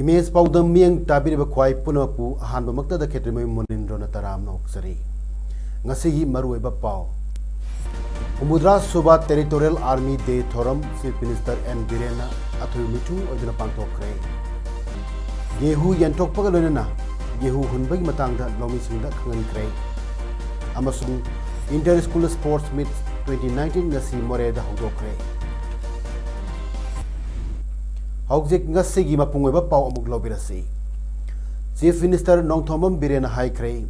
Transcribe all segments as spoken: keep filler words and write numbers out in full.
Image ꯄꯥꯎꯗꯝ ꯃꯤꯠꯌꯦꯡ ꯇꯥꯕꯤꯔꯤꯕ ꯈ꯭ꯋꯥꯏ ꯄꯨꯝꯅꯃꯛꯄꯨ ꯑꯍꯥꯟꯕꯃꯛꯇꯗ ꯈꯦꯇ꯭ꯔꯤꯃꯌꯨꯝ ꯃꯣꯅꯤꯟꯗ꯭ꯔꯣꯅ ꯇꯔꯥꯝꯅ ꯑꯣꯛꯆꯔꯤ꯫ ꯉꯁꯤꯒꯤ ꯃꯔꯨꯑꯣꯏꯕ ꯄꯥꯎ꯫ ꯍꯨꯝꯐꯨꯇꯔꯥ ꯁꯨꯕ Territorial Army Day ꯊꯧꯔꯝ Chief Minister ꯑꯦꯟ ꯕꯤꯔꯦꯟꯅ ꯑꯊꯣꯏꯕ ꯃꯤꯊꯨꯡ ꯑꯣꯏꯗꯨꯅ ꯄꯥꯡꯊꯣꯛꯈ꯭ꯔꯦ꯫ ꯒꯦꯍꯨ ꯌꯦꯟꯊꯣꯛꯄꯒ ꯂꯣꯏꯅꯅ ꯒꯦꯍꯨ ꯍꯨꯟꯕꯒꯤ ꯃꯇꯥꯡꯗ ꯂꯧꯃꯤꯁꯤꯡꯗ ꯈꯪꯍꯟꯈ꯭ꯔꯦ꯫ ꯑꯃꯁꯨꯡ Inter School Sports Meet twenty nineteen ꯉꯁꯤ ꯃꯣꯔꯦꯗ ꯍꯧꯗꯣꯛꯈ꯭ꯔꯦ꯫ ꯍꯧꯖꯤꯛ ꯉꯁꯤꯒꯤ ꯃꯄꯨꯡ ꯑꯣꯏꯕ ꯄꯥꯎ ꯑꯃꯨꯛ ꯂꯧꯕꯤꯔꯁꯤ꯫ Chief Minister ꯅꯣꯡꯊꯣꯝꯕꯝ ꯕꯤꯔꯦꯟꯅ ꯍꯥꯏꯈ꯭ꯔꯦ,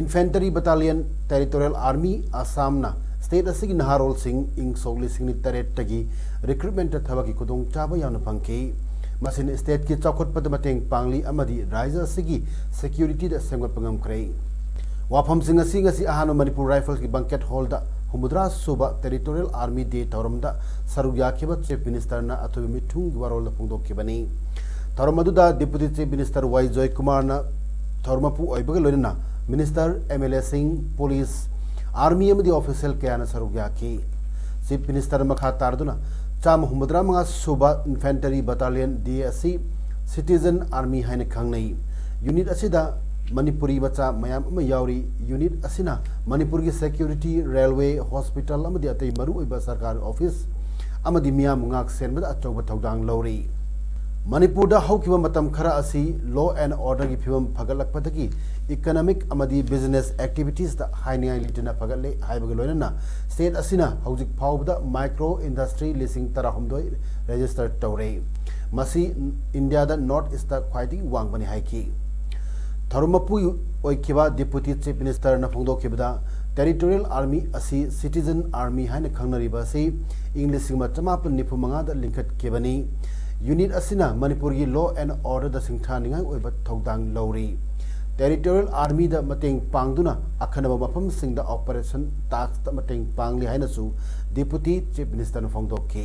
Infantry Battalion Territorial Army ꯑꯁꯥꯝꯅ state ꯑꯁꯤꯒꯤ ꯅꯍꯥꯔꯣꯜꯁꯤꯡ ꯏꯪ ꯁꯣꯛ ꯂꯤꯁꯤꯡ ꯑꯅꯤ ꯇꯔꯦꯠꯇꯒꯤ recruitment ꯊꯕꯛꯀꯤ ꯈꯨꯗꯣꯡꯆꯥꯕ ꯌꯥꯝꯅ ꯐꯪꯈꯤ꯫ ꯃꯁꯤꯅ stateꯀꯤ ꯆꯥꯎꯈꯠꯄꯗ ꯃꯇꯦꯡ ꯄꯥꯡꯂꯤ ꯑꯃꯗꯤ ꯔꯥꯖ꯭ꯌ ꯑꯁꯤꯒꯤ securityꯗ ꯁꯦꯝꯒꯠꯄ ꯉꯝꯈ꯭ꯔꯦ꯫ ꯋꯥꯐꯝꯁꯤꯡ ꯑꯁꯤ ꯉꯁꯤ ꯑꯍꯥꯟꯕ ꯃꯅꯤꯄꯨꯔ Riflesꯀꯤ banquet hallꯗ ꯍꯨꯝꯐꯨꯇꯔꯥ ꯁꯨꯕ Territorial Army Day ꯊꯧꯔꯝꯗ ꯁꯔꯨꯛ ꯌꯥꯈꯤꯕ Chief Ministerꯅ ꯑꯊꯣꯏꯕ ꯃꯤꯊꯨꯡꯒꯤ ꯋꯥꯔꯣꯜꯗ ꯐꯣꯡꯗꯣꯛꯈꯤꯕꯅꯤ꯫ ꯊꯧꯔꯝ ꯑꯗꯨꯗ Deputy Chief Minister ꯋꯥꯏ ꯖꯣꯏꯀꯨꯃꯥꯔꯅ ꯊꯧꯔꯝ ꯃꯄꯨ ꯑꯣꯏꯕꯒ ꯂꯣꯏꯅꯅ Minister, MLAꯁꯤꯡ, police, army ꯑꯃꯗꯤ official ꯀꯌꯥꯅ ꯁꯔꯨꯛ ꯌꯥꯈꯤ꯫ Chief Minister ꯃꯈꯥ ꯇꯥꯔꯗꯨꯅ ꯆꯥꯝꯃ ꯍꯨꯝꯐꯨꯇꯔꯥ ꯃꯉꯥ ꯁꯨꯕ Infantry Battalion Day ꯑꯁꯤ Citizen Army ꯍꯥꯏꯅ ꯈꯪꯅꯩ꯫ Unit ꯑꯁꯤꯗ ꯃꯅꯤꯄꯨꯔꯤ ꯃꯆꯥ ꯃꯌꯥꯝ ꯑꯃ ꯌꯥꯎꯔꯤ꯫ Unit ꯑꯁꯤꯅ ꯃꯅꯤꯄꯨꯔꯒꯤ security, railway, hospital ꯑꯃꯗꯤ ꯑꯇꯩ ꯃꯔꯨꯑꯣꯏꯕ ꯁꯔꯀꯥꯔ office ꯑꯃꯗꯤ ꯃꯤꯌꯥꯝꯕꯨ ꯉꯥꯛ ꯁꯦꯟꯕꯗ ꯑꯆꯧꯕ ꯊꯧꯗꯥꯡ ꯂꯧꯔꯤ꯫ ꯃꯅꯤꯄꯨꯔꯗ ꯍꯧꯈꯤꯕ ꯃꯇꯝ ꯈꯔ ꯑꯁꯤ law and orderꯒꯤ ꯐꯤꯕꯝ ꯐꯒꯠꯂꯛꯄꯗꯒꯤ economic ꯑꯃꯗꯤ business activitiesꯇ ꯍꯥꯏꯅꯤꯡꯉꯥꯏ ꯂꯩꯇꯅ ꯐꯒꯠꯂꯦ ꯍꯥꯏꯕꯒ ꯂꯣꯏꯅꯅ state ꯑꯁꯤꯅ ꯍꯧꯖꯤꯛ ꯐꯥꯎꯕꯗ micro industry ꯂꯤꯁꯤꯡ ꯇꯔꯥꯍꯨꯝꯗꯣꯏ register ꯇꯧꯔꯦ꯫ ꯃꯁꯤ ꯏꯟꯗꯤꯌꯥꯗ North Eastꯇ ꯈ꯭ꯋꯥꯏꯗꯒꯤ ꯋꯥꯡꯕꯅꯤ ꯍꯥꯏꯈꯤ꯫ ꯊꯧꯔꯝ ꯃꯄꯨ ꯑꯣꯏꯈꯤꯕ Deputy Chief Ministerꯅ ꯐꯣꯡꯗꯣꯛꯈꯤꯕꯗ, Territorial Army ꯑꯁꯤ Citizen Army ꯍꯥꯏꯅ ꯈꯪꯅꯔꯤꯕ ꯑꯁꯤ ꯏꯪ ꯂꯤꯁꯤꯡ ꯑꯃ ꯆꯃꯥꯄꯟ ꯅꯤꯐꯨ ꯃꯉꯥꯗ ꯂꯤꯡꯈꯠꯈꯤꯕꯅꯤ꯫ ꯌꯨꯅꯤꯠ ꯑꯁꯤꯅ ꯃꯅꯤꯄꯨꯔꯒꯤ law and order ꯗ ꯁꯤꯡꯊꯥꯅꯤꯡꯉꯥꯏ ꯑꯣꯏꯕ ꯊꯧꯗꯥꯡ ꯂꯧꯔꯤ꯫ Territorial Army ꯗ ꯃꯇꯦꯡ ꯄꯥꯡꯗꯨꯅ ꯑꯈꯟꯅꯕ ꯃꯐꯝꯁꯤꯡꯗ Operation Task ꯇ ꯃꯇꯦꯡ ꯄꯥꯡꯂꯤ ꯍꯥꯏꯅꯁꯨ Deputy Chief Minister ꯅ ꯐꯣꯡꯗꯣꯛꯈꯤ꯫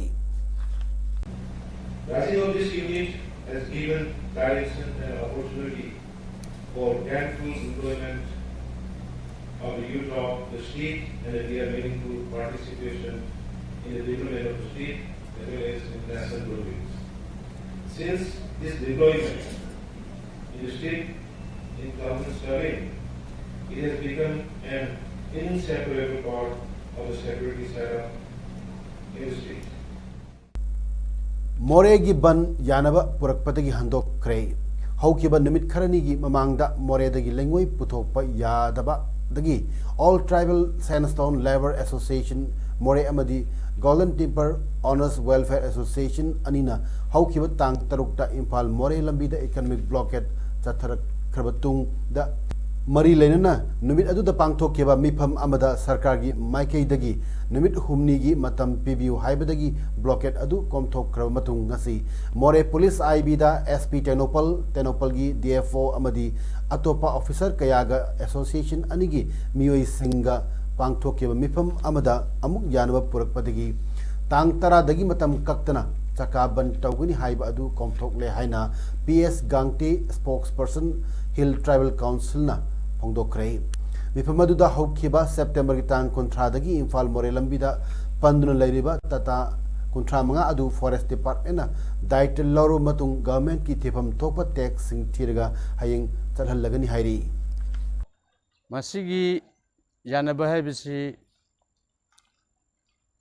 Rising of this unit has given direction and opportunity for gainful employment of the youth of the state and their meaningful participation in the development of the state as well as in national politics. Since this deployment in the state in two thousand seven, it has become an inseparable part of the security setup in the state. ꯃꯣꯔꯦꯒꯤ ꯕꯟ ꯌꯥꯅꯕ ꯄꯨꯔꯛꯄꯗꯒꯤ ꯍꯟꯗꯣꯛꯈ꯭ꯔꯦ꯫ ꯍꯧꯈꯤꯕ ꯅꯨꯃꯤꯠ ꯈꯔꯅꯤꯒꯤ ꯃꯃꯥꯡꯗ ꯃꯣꯔꯦꯗꯒꯤ ꯂꯩꯉꯣꯏ ꯄꯨꯊꯣꯛꯄ ꯌꯥꯗꯕꯗꯒꯤ All Tribal Sandstone Labour Association ꯃꯣꯔꯦ ꯑꯃꯗꯤ Golden Timber Owners Welfare Association ꯑꯅꯤꯅ ꯍꯧꯈꯤꯕ ꯇꯥꯡ ꯇꯔꯨꯛꯇ ꯏꯝꯐꯥꯜ ꯃꯣꯔꯦ ꯂꯝꯕꯤꯗ economic blockade ꯆꯠꯊꯔꯛꯈ꯭ꯔꯕ ꯇꯨꯡꯗ ꯃꯔꯤ ꯂꯩꯅꯅ ꯅꯨꯃꯤꯠ ꯑꯗꯨꯗ ꯄꯥꯡꯊꯣꯛꯈꯤꯕ ꯃꯤꯐꯝ ꯑꯃꯗ ꯁꯔꯀꯥꯔꯒꯤ ꯃꯥꯏꯀꯩꯗꯒꯤ ꯅꯨꯃꯤꯠ ꯍꯨꯝꯅꯤꯒꯤ ꯃꯇꯝ ꯄꯤꯕꯤꯌꯨ ꯍꯥꯏꯕꯗꯒꯤ blockade ꯑꯗꯨ ꯀꯣꯝꯊꯣꯛꯈ꯭ꯔꯕ ꯃꯇꯨꯡ ꯉꯁꯤ ꯃꯣꯔꯦ ꯄꯨꯂꯤꯁ ꯑꯥꯏ ꯕꯤꯗ S P Tengnoupal, ꯇꯦꯡꯅꯧꯄꯜꯒꯤ D F O ꯑꯃꯗꯤ ꯑꯇꯣꯞꯄ officer ꯀꯌꯥꯒ association ꯑꯅꯤꯒꯤ ꯃꯤꯑꯣꯏꯁꯤꯡꯒ ꯄꯥꯡꯊꯣꯛꯈꯤꯕ ꯃꯤꯐꯝ ꯑꯃꯗ ꯑꯃꯨꯛ ꯌꯥꯅꯕ ꯄꯨꯔꯛꯄꯗꯒꯤ ꯇꯥꯡ ꯇꯔꯥꯗꯒꯤ ꯃꯇꯝ ꯀꯛꯇꯅ ꯆꯀꯥ ꯕꯟ ꯇꯧꯒꯅꯤ ꯍꯥꯏꯕ ꯑꯗꯨ ꯀꯣꯝꯊꯣꯛꯂꯦ ꯍꯥꯏꯅ P S ꯒꯥꯡꯇꯦ, spokesperson, Hill Tribal Council ꯅ ꯐꯣꯡꯗꯣꯛꯈ꯭ꯔꯦ꯫ ꯃꯤꯐꯝ ꯑꯗꯨꯗ ꯍꯧꯈꯤꯕ ꯁꯦꯞꯇꯦꯝꯕꯔꯒꯤ ꯇꯥꯡ ꯀꯨꯟꯊ꯭ꯔꯥꯗꯒꯤ ꯏꯝꯐꯥꯜ ꯃꯣꯔꯦ ꯂꯝꯕꯤꯗ ꯄꯟꯗꯨꯅ ꯂꯩꯔꯤꯕ ꯇꯥꯇꯥ ꯀꯨꯟꯊ꯭ꯔꯥ ꯃꯉꯥ ꯑꯗꯨ Forest Department ꯅ ꯗꯥꯏꯇ ꯂꯧꯔꯕ ꯃꯇꯨꯡ government ꯀꯤ ꯊꯤꯐꯝ ꯊꯣꯛꯄ tax ꯁꯤꯡ ꯊꯤꯔꯒ ꯍꯌꯦꯡ ꯆꯠꯍꯜꯂꯒꯅꯤ ꯍꯥꯏꯔꯤ꯫ ꯃꯁꯤꯒꯤ ꯌꯥꯅꯕ ꯍꯥꯏꯕꯁꯤ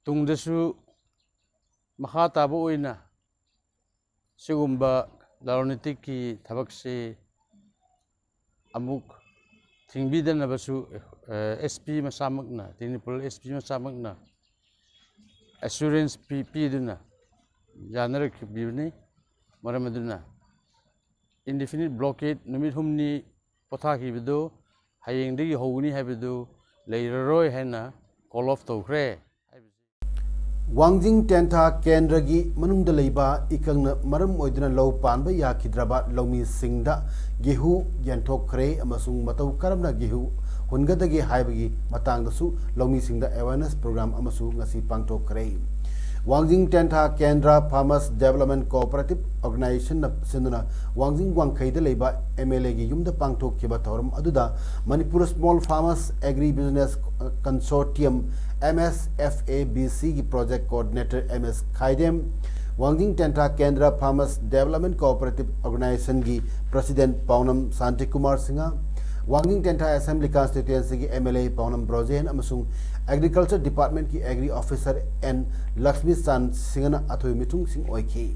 ꯇꯨꯡꯗꯁꯨ ꯃꯈꯥ ꯇꯥꯕ ꯑꯣꯏꯅ ꯁꯤꯒꯨꯝꯕ ꯂꯂꯣꯟ ꯏꯇꯤꯛꯀꯤ ꯊꯕꯛꯁꯤ ꯑꯃꯨꯛ ꯊꯤꯡꯕꯤꯗꯅꯕꯁꯨ S P ꯃꯁꯥꯃꯛꯅ, Tengnoupal S P ꯃꯁꯥꯃꯛꯅ assurance ꯄꯤ-, ꯄꯤꯗꯨꯅ ꯌꯥꯅꯔꯛꯈꯤꯕꯅꯤ꯫ ꯃꯔꯝ ꯑꯗꯨꯅ indefinite blockade ꯅꯨꯃꯤꯠ ꯍꯨꯝꯅꯤ ꯄꯣꯊꯥꯈꯤꯕꯗꯨ ꯍꯌꯦꯡꯗꯒꯤ ꯍꯧꯒꯅꯤ ꯍꯥꯏꯕꯗꯨ ꯂꯩꯔꯔꯣꯏ ꯍꯥꯏꯅ call off ꯇꯧꯈ꯭ꯔꯦ꯫ ꯋꯥꯡꯖꯤꯡ ꯇꯦꯟꯊꯥ ꯀꯦꯟꯗ꯭ꯔꯒꯤ ꯃꯅꯨꯡꯗ ꯂꯩꯕ ꯏꯀꯪꯅ ꯃꯔꯝ ꯑꯣꯏꯗꯨꯅ ꯂꯧ ꯄꯥꯟꯕ ꯌꯥꯈꯤꯗ꯭ꯔꯕ ꯂꯧꯃꯤꯁꯤꯡꯗ ꯒꯦꯍꯨ ꯌꯦꯟꯊꯣꯛꯈ꯭ꯔꯦ ꯑꯃꯁꯨꯡ ꯃꯇꯧ ꯀꯔꯝꯅ ꯒꯦꯍꯨ ꯍꯨꯟꯒꯗꯒꯦ ꯍꯥꯏꯕꯒꯤ ꯃꯇꯥꯡꯗꯁꯨ ꯂꯧꯃꯤꯁꯤꯡꯗ awareness program ꯑꯃꯁꯨ ꯉꯁꯤ ꯄꯥꯡꯊꯣꯛꯈ꯭ꯔꯦ꯫ ꯋꯥꯡꯖꯤꯡ ꯇꯦꯟꯊꯥ ꯀꯦꯟꯗ꯭ꯔ Farmers Development Cooperative Organizationꯅ ꯁꯤꯟꯗꯨꯅ ꯋꯥꯡꯖꯤꯡ ꯋꯥꯡꯈꯩꯗ ꯂꯩꯕ MLAꯒꯤ ꯌꯨꯝꯗ ꯄꯥꯡꯊꯣꯛꯈꯤꯕ ꯊꯧꯔꯝ ꯑꯗꯨꯗ Manipur Small Farmers Agri Business Consortium, MSFABCꯒꯤ project coordinator M S ꯈꯥꯏꯗꯦꯝ, ꯋꯥꯡꯖꯤꯡ ꯇꯦꯟꯊꯥ ꯀꯦꯟꯗ꯭ꯔ Farmers Development Cooperative Organizationꯒꯤ president ꯄꯥꯎꯅꯝ Shantikumar Singh, ꯋꯥꯡꯖꯤꯡ ꯇꯦꯟꯊꯥ Assembly Constituencyꯒꯤ MLA ꯄꯥꯎꯅꯝ ꯕ꯭ꯔꯣꯖꯦꯟ ꯑꯃꯁꯨꯡ Agriculture Departmentꯀꯤ Agri Officer N Lakshmi ꯆꯥꯟ ꯁꯤꯡꯍꯅ ꯑꯊꯣꯏꯕ ꯃꯤꯊꯨꯡꯁꯤꯡ ꯑꯣꯏꯈꯤ꯫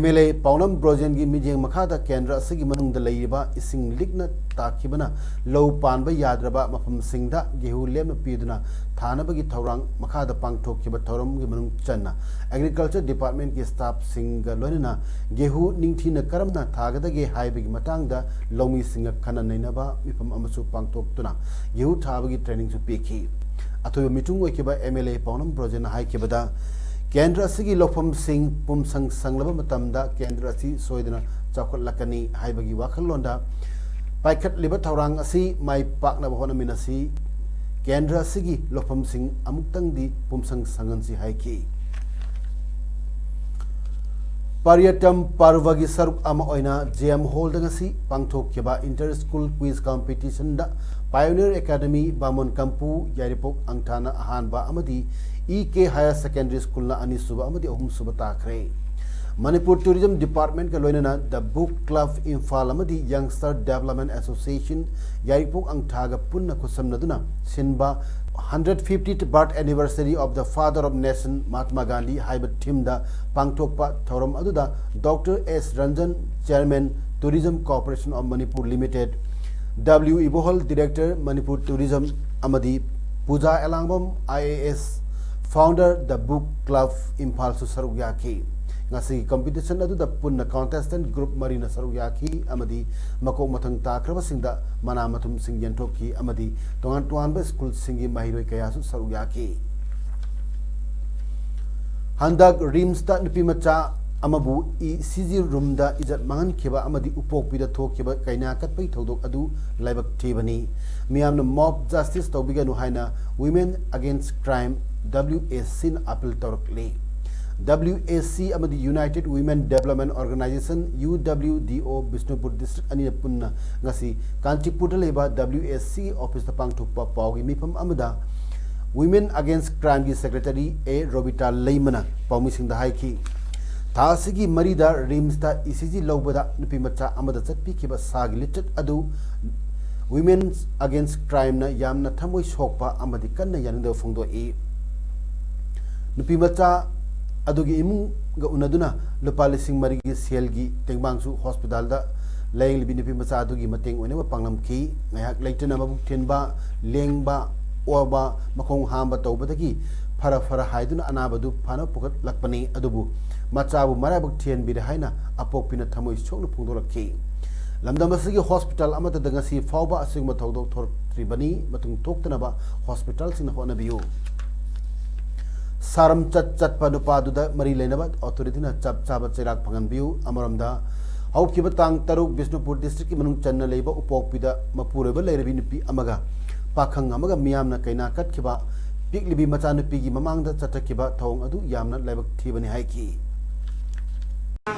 MLA ꯄꯥꯎꯅꯝ ꯕ꯭ꯔꯣꯖꯦꯟꯒꯤ ꯃꯤꯠꯌꯦꯡ ꯃꯈꯥꯗ ꯀꯦꯟꯗ꯭ꯔ ꯑꯁꯤꯒꯤ ꯃꯅꯨꯡꯗ ꯂꯩꯔꯤꯕ ꯏꯁꯤꯡ ꯂꯤꯛꯅ ꯇꯥꯈꯤꯕꯅ ꯂꯧ ꯄꯥꯟꯕ ꯌꯥꯗ꯭ꯔꯕ ꯃꯐꯝꯁꯤꯡꯗ ꯒꯦꯍꯨ ꯂꯦꯝꯅ ꯄꯤꯗꯨꯅ ꯊꯥꯅꯕꯒꯤ ꯊꯧꯔꯥꯡ ꯃꯈꯥꯗ ꯄꯥꯡꯊꯣꯛꯈꯤꯕ ꯊꯧꯔꯝꯒꯤ ꯃꯅꯨꯡ ꯆꯟꯅ Agriculture Departmentꯀꯤ staffꯁꯤꯡꯒ ꯂꯣꯏꯅꯅ ꯒꯦꯍꯨ ꯅꯤꯡꯊꯤꯅ ꯀꯔꯝꯅ ꯊꯥꯒꯗꯒꯦ ꯍꯥꯏꯕꯒꯤ ꯃꯇꯥꯡꯗ ꯂꯧꯃꯤꯁꯤꯡꯒ ꯈꯟꯅ ꯅꯩꯅꯕ ꯃꯤꯐꯝ ꯑꯃꯁꯨ ꯄꯥꯡꯊꯣꯛꯇꯨꯅ ꯒꯦꯍꯨ ꯊꯥꯕꯒꯤ trainingꯁꯨ ꯄꯤꯈꯤ꯫ ꯑꯊꯣꯏꯕ ꯃꯤꯊꯨꯡ ꯑꯣꯏꯈꯤꯕ MLA ꯄꯥꯎꯅꯝ ꯕ꯭ꯔꯣꯖꯦꯟꯅ ꯍꯥꯏꯈꯤꯕꯗ, ꯀꯦꯟꯗ꯭ꯔ ꯑꯁꯤꯒꯤ ꯂꯧꯐꯝꯁꯤꯡ ꯄꯨꯝꯁꯪ ꯁꯪꯂꯕ ꯃꯇꯝꯗ ꯀꯦꯟꯗ꯭ꯔ ꯑꯁꯤ ꯁꯣꯏꯗꯅ ꯆꯥꯎꯈꯠꯂꯛꯀꯅꯤ ꯍꯥꯏꯕꯒꯤ ꯋꯥꯈꯜꯂꯣꯟꯗ ꯄꯥꯏꯈꯠꯂꯤꯕ ꯊꯧꯔꯥꯡ ꯑꯁꯤ ꯃꯥꯏ ꯄꯥꯛꯅꯕ ꯍꯣꯠꯅꯃꯤꯟꯅꯁꯤ꯫ ꯀꯦꯟꯗ꯭ꯔ ꯑꯁꯤꯒꯤ ꯂꯧꯐꯝꯁꯤꯡ ꯑꯃꯨꯛꯇꯪꯗꯤ ꯄꯨꯝꯁꯪ ꯁꯪꯍꯟꯁꯤ ꯍꯥꯏꯈꯤ꯫ ꯄꯥꯔꯤꯌꯇꯝ ꯄꯔꯕꯒꯤ ꯁꯔꯨꯛ ꯑꯃ ꯑꯣꯏꯅ JM Hallꯗ ꯉꯁꯤ ꯄꯥꯡꯊꯣꯛꯈꯤꯕ Inter School Quiz Competitionꯗ Pioneer Academy ꯕꯥꯃꯣꯟ ꯀꯝꯄꯨ ꯌꯥꯏꯔꯤꯄꯣꯛ ꯑꯪꯊꯥꯅ ꯑꯍꯥꯟꯕ ꯑꯃꯗꯤ EK Higher Secondary Schoolꯅ ꯑꯅꯤꯁꯨꯕ ꯑꯃꯗꯤ ꯑꯍꯨꯝꯁꯨꯕ ꯇꯥꯈ꯭ꯔꯦ꯫ ꯃꯅꯤꯄꯨꯔ Tourism Departmentꯀ ꯂꯣꯏꯅꯅ The Book Club ꯏꯝꯐꯥꯜ ꯑꯃꯗꯤ Youngster Development Association ꯌꯥꯏꯔꯤꯄꯣꯛ ꯑꯪꯊꯥꯒ ꯄꯨꯟꯅ ꯈꯨꯠꯁꯝꯅꯗꯨꯅ ꯁꯤꯟꯕ Hundred fiftieth Birth Anniversary of the Father of Nation Mahatma Gandhi ꯍꯥꯏꯕ themeꯗ ꯄꯥꯡꯊꯣꯛꯄ ꯊꯧꯔꯝ ꯑꯗꯨꯗ Doctor S Ranjan, Chairman, Tourism Corporation of Manipur Limited, W Ibohal, Director, Manipur Tourism, ꯑꯃꯗꯤ ꯄꯨꯖꯥ ꯑꯦꯂꯥꯡꯕꯝ, IAS, Founder, The Book Club ꯏꯝꯐꯥꯜꯁꯨ ꯁꯔꯨꯛ ꯌꯥꯈꯤ꯫ ꯉꯁꯤꯒꯤ competition ꯑꯗꯨꯗ ꯄꯨꯟꯅ contestant group ꯃꯔꯤꯅ ꯁꯔꯨꯛ ꯌꯥꯈꯤ ꯑꯃꯗꯤ ꯃꯀꯣꯛ ꯃꯊꯪ ꯇꯥꯈ꯭ꯔꯕꯁꯤꯡꯗ ꯃꯅꯥ ꯃꯊꯨꯝꯁꯤꯡ ꯌꯦꯟꯊꯣꯛꯈꯤ ꯑꯃꯗꯤ ꯇꯣꯉꯥꯟ ꯇꯣꯉꯥꯟꯕ schoolꯁꯤꯡꯒꯤ ꯃꯍꯩꯔꯣꯏ ꯀꯌꯥꯁꯨ ꯁꯔꯨꯛ ꯌꯥꯈꯤ꯫ ꯍꯟꯗꯛ ꯔꯤꯝꯁꯇ ꯅꯨꯄꯤꯃꯆꯥ ꯑꯃꯕꯨ ꯏ ꯁꯤ ꯖꯤ ꯔꯨꯝꯗ ꯏꯖꯠ ꯃꯥꯡꯍꯟꯈꯤꯕ ꯑꯃꯗꯤ ꯎꯄꯣꯛꯄꯤꯗ ꯊꯣꯛꯈꯤꯕ ꯀꯩꯅꯥ ꯀꯠꯄꯒꯤ ꯊꯧꯗꯣꯛ ꯑꯗꯨ ꯂꯥꯏꯕꯛ ꯊꯤꯕꯅꯤ꯫ ꯃꯤꯌꯥꯝꯅ ꯃꯣꯕ ꯖꯁꯇꯤꯁ ꯇꯧꯕꯤꯒꯅꯨ ꯍꯥꯏꯅ Women Against Crime, W A C, ꯅ ꯑꯥꯄꯤꯜ ꯇꯧꯔꯛꯂꯤ꯫ W A C ꯑꯃꯗꯤ United Women Development Organization, U W D O, Bishnupur district ꯑꯅꯤꯅ ꯄꯨꯟꯅ ꯉꯁꯤ ꯀꯥꯟꯆꯤꯄꯨꯔꯗ ꯂꯩꯕ W A C ꯑꯣꯐꯤꯁꯇ ꯄꯥꯡꯊꯣꯛꯄ ꯄꯥꯎꯒꯤ ꯃꯤꯐꯝ ꯑꯃꯗ Women Against Crimeꯒꯤ ꯁꯦꯀ꯭ꯔꯦꯇꯔꯤ ꯑꯦ ꯔꯣꯕꯤꯇꯥ ꯂꯩꯃꯅ ꯄꯥꯎꯃꯤꯁꯤꯡꯗ ꯍꯥꯏꯈꯤ꯫ ꯊꯥ ꯑꯁꯤꯒꯤ ꯃꯔꯤꯗ ꯔꯤꯝꯁꯇ ꯏ ꯁꯤ ꯖꯤ ꯂꯧꯕꯗ ꯅꯨꯄꯤꯃꯆꯥ ꯑꯃꯗ ꯆꯠꯄꯤꯈꯤꯕ ꯁꯥꯒꯤ ꯂꯤꯆꯠ ꯑꯗꯨ Women Against Crimeꯅ ꯌꯥꯝꯅ ꯊꯃꯣꯏ ꯁꯣꯛꯄ ꯑꯃꯗꯤ ꯀꯟꯅ ꯌꯥꯅꯤꯡꯗꯕ ꯐꯣꯡꯗꯣꯛꯏ꯫ ꯅꯨꯄꯤꯃꯆꯥ ꯑꯗꯨꯒꯤ ꯏꯃꯨꯡꯒ ꯎꯅꯗꯨꯅ ꯂꯨꯄꯥ ꯂꯤꯁꯤꯡ ꯃꯔꯤꯒꯤ ꯁꯦꯜꯒꯤ ꯇꯦꯡꯕꯥꯡꯁꯨ ꯍꯣꯁꯄꯤꯇꯥꯜꯗ ꯂꯥꯌꯦꯡꯂꯤꯕꯤ ꯅꯨꯄꯤꯃꯆꯥ ꯑꯗꯨꯒꯤ ꯃꯇꯦꯡ ꯑꯣꯏꯅꯕ ꯄꯥꯡꯂꯝꯈꯤ꯫ ꯉꯥꯏꯍꯥꯛ ꯂꯩꯇꯅ ꯃꯕꯨꯛ ꯊꯤꯟꯕ, ꯂꯦꯡꯕ, ꯑꯣꯕ, ꯃꯈꯣꯡ ꯍꯥꯝꯕ ꯇꯧꯕꯗꯒꯤ ꯐꯔ ꯐꯔ ꯍꯥꯏꯗꯨꯅ ꯑꯅꯥꯕꯗꯨ ꯐꯅ ꯄꯨꯈꯠꯂꯛꯄꯅꯤ꯫ ꯑꯗꯨꯕꯨ ꯃꯆꯥꯕꯨ ꯃꯔꯥꯏꯕꯛ ꯊꯤꯍꯟꯕꯤꯔꯦ ꯍꯥꯏꯅ ꯑꯄꯣꯛꯄꯤꯅ ꯊꯃꯣꯏ ꯁꯣꯛꯅ ꯐꯣꯡꯗꯣꯔꯛꯈꯤ꯫ ꯂꯝꯗꯝ ꯑꯁꯤꯒꯤ ꯍꯣꯁꯄꯤꯇꯥꯜ ꯑꯃꯠꯇꯗ ꯉꯁꯤ ꯐꯥꯎꯕ ꯑꯁꯤꯒꯨꯝꯕ ꯊꯧꯗꯣꯛ ꯊꯣꯔꯛꯇ꯭ꯔꯤꯕꯅꯤ꯫ ꯃꯇꯨꯡ ꯊꯣꯛꯇꯅꯕ ꯍꯣꯁꯄꯤꯇꯥꯜꯁꯤꯡꯅ ꯍꯣꯠꯅꯕꯤꯌꯨ꯫ ꯁꯥꯔꯝ ꯆꯠ ꯆꯠꯄ ꯅꯨꯄꯥꯗꯨꯗ ꯃꯔꯤ ꯂꯩꯅꯕ ꯑꯣꯊꯣꯔꯤꯇꯤꯅ ꯆꯞ ꯆꯥꯕ ꯆꯩꯔꯥꯛ ꯐꯪꯍꯟꯕꯤꯌꯨ꯫ ꯑꯃꯔꯣꯝꯗ, ꯍꯧꯈꯤꯕ ꯇꯥꯡ ꯇꯔꯨꯛ ꯕꯤꯁꯅꯨꯄꯨꯔ ꯗꯤꯁꯇ꯭ꯔꯤꯛꯀꯤ ꯃꯅꯨꯡ ꯆꯟꯅ ꯂꯩꯕ ꯎꯄꯣꯛꯄꯤꯗ ꯃꯄꯨꯔꯣꯏꯕ ꯂꯩꯔꯕꯤ ꯅꯨꯄꯤ ꯑꯃꯒ ꯄꯥꯈꯪ ꯑꯃꯒ ꯃꯤꯌꯥꯝꯅ ꯀꯩꯅꯥ ꯀꯠꯈꯤꯕ ꯄꯤꯛꯂꯤꯕꯤ ꯃꯆꯥꯅꯨꯄꯤꯒꯤ ꯃꯃꯥꯡꯗ ꯆꯠꯊꯈꯤꯕ ꯊꯧꯑꯣꯡ ꯑꯗꯨ ꯌꯥꯝꯅ ꯂꯥꯏꯕꯛ ꯊꯤꯕꯅꯤ ꯍꯥꯏꯈꯤ꯫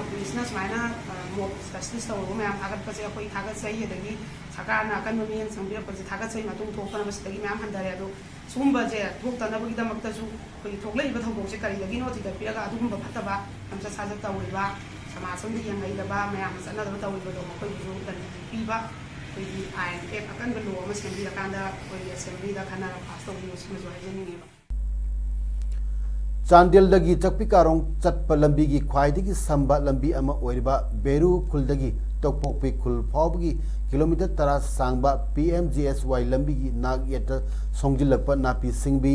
ꯄꯨꯂꯤꯁꯅ ꯁꯨꯃꯥꯏꯅ, ꯑ, ꯃꯣꯕ ꯖꯁꯇꯤꯁ ꯇꯧꯔꯨꯕ ꯃꯌꯥꯝ ꯊꯥꯒꯠꯄꯁꯦ ꯑꯩꯈꯣꯏ ꯊꯥꯒꯠꯆꯩ꯫ ꯑꯗꯒꯤ ꯁꯔꯀꯥꯔꯅ ꯑꯀꯟꯕ ꯃꯤꯠꯌꯦꯡ ꯆꯪꯕꯤꯔꯛꯄꯁꯦ ꯊꯥꯒꯠꯆꯩ꯫ ꯃꯇꯨꯡ ꯊꯣꯛꯇꯅꯕ ꯁꯤꯗꯒꯤ ꯃꯌꯥꯝ ꯍꯟꯊꯔꯦ꯫ ꯑꯗꯣ ꯁꯤꯒꯨꯝꯕꯁꯦ ꯊꯣꯛꯇꯅꯕꯒꯤꯗꯃꯛꯇꯁꯨ ꯑꯩꯈꯣꯏꯒꯤ ꯊꯣꯛꯂꯛꯏꯕ ꯊꯧꯗꯣꯛꯁꯦ ꯀꯔꯤꯗꯒꯤꯅꯣ ꯊꯤꯒꯠꯄꯤꯔꯒ ꯑꯗꯨꯒꯨꯝꯕ ꯐꯠꯇꯕ ꯂꯝꯆꯠ ꯁꯥꯖꯠ ꯇꯧꯔꯤꯕ, ꯁꯃꯥꯖ ꯑꯃꯗ ꯌꯦꯡꯍꯩꯗꯕ, ꯃꯌꯥꯝꯅ ꯆꯠꯅꯗꯕ ꯇꯧꯔꯤꯕꯗꯣ ꯃꯈꯣꯏꯒꯤꯁꯨ ꯗꯟꯗꯤ ꯄꯤꯕ, ꯑꯩꯈꯣꯏꯒꯤ ꯑꯥꯏꯟ ꯑꯦꯛ ꯑꯀꯟꯕ ꯂꯣ ꯑꯃ ꯁꯦꯝꯕꯤꯔꯀꯥꯟꯗ ꯑꯩꯈꯣꯏꯒꯤ ꯑꯦꯁꯦꯝꯕ꯭ꯂꯤꯗ ꯈꯟꯅꯔ ꯄꯥꯁ ꯇꯧꯕꯤꯌꯨ, ꯁꯤꯃꯁꯨ ꯍꯥꯏꯖꯅꯤꯡꯉꯦꯕ꯫ ꯆꯥꯟꯗꯦꯜꯗꯒꯤ ꯆꯛꯄꯤ ꯀꯥꯔꯣꯡ ꯆꯠꯄ ꯂꯝꯕꯤꯒꯤ ꯈ꯭ꯋꯥꯏꯗꯒꯤ ꯁꯝꯕ ꯂꯝꯕꯤ ꯑꯃ ꯑꯣꯏꯔꯤꯕ ꯕꯦꯔꯨ ꯈꯨꯜꯗꯒꯤ ꯇꯣꯛꯄꯣꯛꯄꯤ ꯈꯨꯜ ꯐꯥꯎꯕꯒꯤ ꯀꯤꯂꯣꯃꯤꯇꯔ ꯇꯔꯥ ꯁꯥꯡꯕ P M G S Y ꯂꯝꯕꯤꯒꯤ ꯅꯥꯛ ꯌꯦꯠꯇ ꯁꯣꯡꯖꯤꯜꯂꯛꯄ ꯅꯥꯄꯤ ꯁꯤꯡꯕꯤ,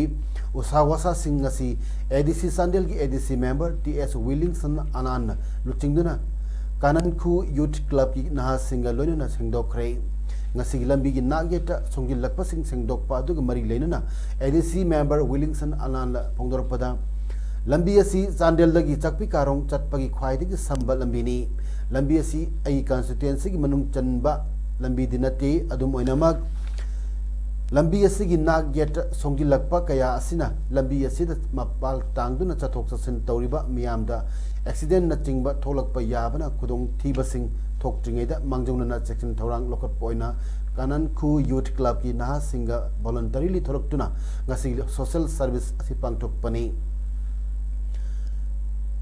ꯎꯁꯥ ꯋꯥꯁꯥꯁꯤꯡ ꯑꯁꯤ A D C ꯆꯥꯟꯗꯦꯜꯒꯤ A D C member T S Williamson ꯑꯅꯥꯟꯅ ꯂꯨꯆꯤꯡꯗꯨꯅ ꯀꯥꯅꯟꯈꯨ ꯌꯨꯊ ꯀ꯭ꯂꯕꯀꯤ ꯅꯍꯥꯁꯤꯡꯒ ꯂꯣꯏꯅꯅ ꯁꯦꯡꯗꯣꯛꯈ꯭ꯔꯦ꯫ ꯉꯁꯤꯒꯤ ꯂꯝꯕꯤꯒꯤ ꯅꯥꯛ ꯌꯦꯠꯇ ꯁꯣꯡꯖꯤꯜꯂꯛꯄꯁꯤꯡ ꯁꯦꯡꯗꯣꯛꯄ ꯑꯗꯨꯒ ꯃꯔꯤ ꯂꯩꯅꯅ A D C member Williamson ꯑꯅꯥꯟꯅ ꯐꯣꯡꯗꯣꯔꯛꯄꯗ, ꯂꯝꯕꯤ ꯑꯁꯤ ꯆꯥꯟꯗꯦꯜꯗꯒꯤ ꯆꯥꯛꯄꯤ ꯀꯥꯔꯣꯡ ꯆꯠꯄꯒꯤ ꯈ꯭ꯋꯥꯏꯗꯒꯤ ꯁꯝꯕ ꯂꯝꯕꯤꯅꯤ꯫ ꯂꯝꯕꯤ ꯑꯁꯤ ꯑꯩꯒꯤ ꯀꯟꯁꯇꯤꯇ꯭ꯋꯦꯟꯁꯤꯒꯤ ꯃꯅꯨꯡ ꯆꯟꯕ ꯂꯝꯕꯤꯗꯤ ꯅꯠꯇꯦ꯫ ꯑꯗꯨꯝ ꯑꯣꯏꯅꯃꯛ, ꯂꯝꯕꯤ ꯑꯁꯤꯒꯤ ꯅꯥꯛ ꯌꯦꯠꯇ ꯁꯣꯡꯖꯤꯜꯂꯛꯄ ꯀꯌꯥ ꯑꯁꯤꯅ ꯂꯝꯕꯤ ꯑꯁꯤꯗ ꯃꯄꯥꯜ ꯇꯥꯡꯗꯨꯅ ꯆꯠꯊꯣꯛ ꯆꯠꯁꯤꯟ ꯇꯧꯔꯤꯕ ꯃꯤꯌꯥꯝꯗ ꯑꯦꯛꯁꯤꯗꯦꯟꯅꯆꯤꯡꯕ ꯊꯣꯛꯂꯛꯄ ꯌꯥꯕꯅ ꯈꯨꯗꯣꯡꯊꯤꯕꯁꯤꯡ ꯊꯣꯛꯇ꯭ꯔꯤꯉꯩꯗ ꯃꯥꯡꯖꯧꯅꯅ ꯆꯦꯛꯁꯤꯟ ꯊꯧꯔꯥꯡ ꯂꯧꯈꯠꯄ ꯑꯣꯏꯅ ꯀꯥꯅꯟꯈꯨ ꯌꯨꯊ ꯀ꯭ꯂꯕꯀꯤ ꯅꯍꯥꯁꯤꯡꯒ ꯚꯣꯂꯨꯟꯇꯔꯤꯂꯤ ꯊꯣꯛꯂꯛꯇꯨꯅ ꯉꯁꯤ ꯁꯣꯁꯦꯜ ꯁꯔꯚꯤꯁ ꯑꯁꯤ ꯄꯥꯡꯊꯣꯛꯄꯅꯤ꯫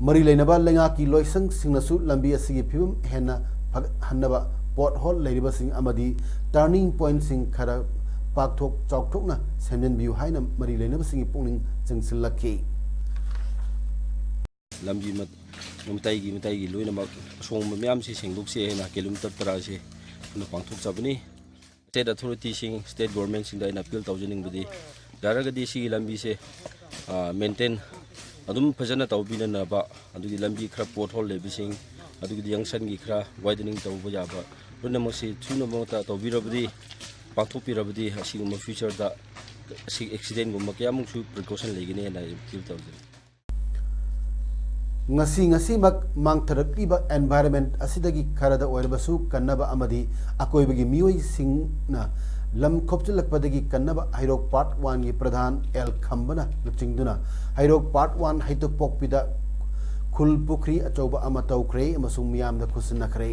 ꯃꯔꯤ ꯂꯩꯅꯕ ꯂꯩꯉꯥꯛꯀꯤ ꯂꯣꯏꯁꯪꯁꯤꯡꯅꯁꯨ ꯂꯝꯕꯤ ꯑꯁꯤꯒꯤ ꯐꯤꯕꯝ ꯍꯦꯟꯅ ꯐꯒꯠꯍꯟꯅꯕ ꯄꯣꯠ ꯍꯣꯜ ꯂꯩꯔꯤꯕꯁꯤꯡ ꯑꯃꯗꯤ ꯇꯔꯅꯤꯡ ꯄꯣꯏꯟꯠꯁꯤꯡ ꯈꯔ ꯄꯥꯛꯊꯣꯛ ꯆꯥꯎꯊꯣꯛꯅ ꯁꯦꯝꯖꯤꯟꯕꯤꯌꯨ ꯍꯥꯏꯅ ꯃꯔꯤ ꯂꯩꯅꯕꯁꯤꯡꯒꯤ ꯄꯨꯛꯅꯤꯡ ꯆꯤꯡꯁꯤꯜꯂꯛꯈꯤ꯫ ꯂꯝꯕꯤ ꯃꯇꯥꯏꯒꯤ ꯃꯇꯥꯏꯒꯤ ꯂꯣꯏꯅꯃꯛ ꯑꯁꯣꯡꯕ ꯃꯌꯥꯝꯁꯤ ꯁꯦꯡꯗꯣꯛꯁꯦ ꯍꯥꯏꯅ ꯀꯤꯂꯣꯃꯤꯇꯔ ꯇꯔꯥꯁꯦ ꯑꯩꯈꯣꯏꯅ ꯄꯥꯡꯊꯣꯛꯆꯕꯅꯤ꯫ ꯁ꯭ꯇꯦꯠ ꯑꯊꯣꯔꯤꯇꯤꯁꯤꯡ, ꯁ꯭ꯇꯦꯠ ꯒꯣꯔꯃꯦꯟꯁꯤꯡꯗ ꯑꯩꯅ ꯑꯄꯤꯜ ꯇꯧꯖꯅꯤꯡꯕꯗꯤ, ꯌꯥꯔꯒꯗꯤ ꯁꯤꯒꯤ ꯂꯝꯕꯤꯁꯦ ꯃꯦꯟꯇꯦꯟ ꯑꯗꯨꯝ ꯐꯖꯅ ꯇꯧꯕꯤꯅꯅꯕ, ꯑꯗꯨꯒꯤ ꯂꯝꯕꯤ ꯈꯔ ꯄꯣꯠ ꯍꯣꯜ ꯂꯩꯕꯁꯤꯡ, ꯑꯗꯨꯒꯤꯗꯤ ꯌꯪꯁꯟꯒꯤ ꯈꯔ ꯋꯥꯏꯗꯅꯤꯡ ꯇꯧꯕ ꯌꯥꯕ ꯄꯨꯝꯅꯃꯛꯁꯤ ꯊꯨꯅꯃꯛꯇ ꯇꯧꯕꯤꯔꯕꯗꯤ, ꯄꯥꯡꯊꯣꯛꯄꯤꯔꯕꯗꯤ ꯑꯁꯤꯒꯨꯝꯕ ꯐ꯭ꯌꯨꯆꯔꯗ ꯑꯁꯤ ꯑꯦꯛꯁꯤꯗꯦꯟꯒꯨꯝꯕ ꯀꯌꯥꯃꯨꯛꯁꯨ ꯄ꯭ꯔꯤꯀꯣꯁꯟ ꯂꯩꯒꯅꯤ ꯍꯥꯏꯅ ꯑꯩ ꯑꯄꯤꯜ ꯇꯧꯖꯔꯤ꯫ ꯉꯁꯤ ꯉꯁꯤꯃꯛ ꯃꯥꯡꯊꯔꯛꯂꯤꯕ ꯑꯦꯟꯚꯥꯏꯔꯟꯃꯦꯟꯠ ꯑꯁꯤꯗꯒꯤ ꯈꯔꯗ ꯑꯣꯏꯔꯕꯁꯨ ꯀꯟꯅꯕ ꯑꯃꯗꯤ ꯑꯀꯣꯏꯕꯒꯤ ꯃꯤꯑꯣꯏꯁꯤꯡꯅ ꯂꯝ ꯈꯣꯞꯆꯤꯜꯂꯛꯄꯗꯒꯤ ꯀꯟꯅꯕ ꯍꯩꯔꯣꯛ ꯄꯥꯔꯠ ꯋꯥꯟꯒꯤ ꯄ꯭ꯔꯙꯥꯟ ꯑꯦꯜ ꯈꯝꯕꯅ ꯂꯨꯆꯤꯡꯗꯨꯅ ꯍꯩꯔꯣꯛ ꯄꯥꯔꯠ ꯋꯥꯟ ꯍꯩꯇꯨꯞꯄꯣꯛꯄꯤꯗ ꯈꯨꯜ ꯄꯨꯈ꯭ꯔꯤ ꯑꯆꯧꯕ ꯑꯃ ꯇꯧꯈ꯭ꯔꯦ ꯑꯃꯁꯨꯡ ꯃꯤꯌꯥꯝꯗ ꯈꯨꯠꯁꯤꯟꯅꯈ꯭ꯔꯦ꯫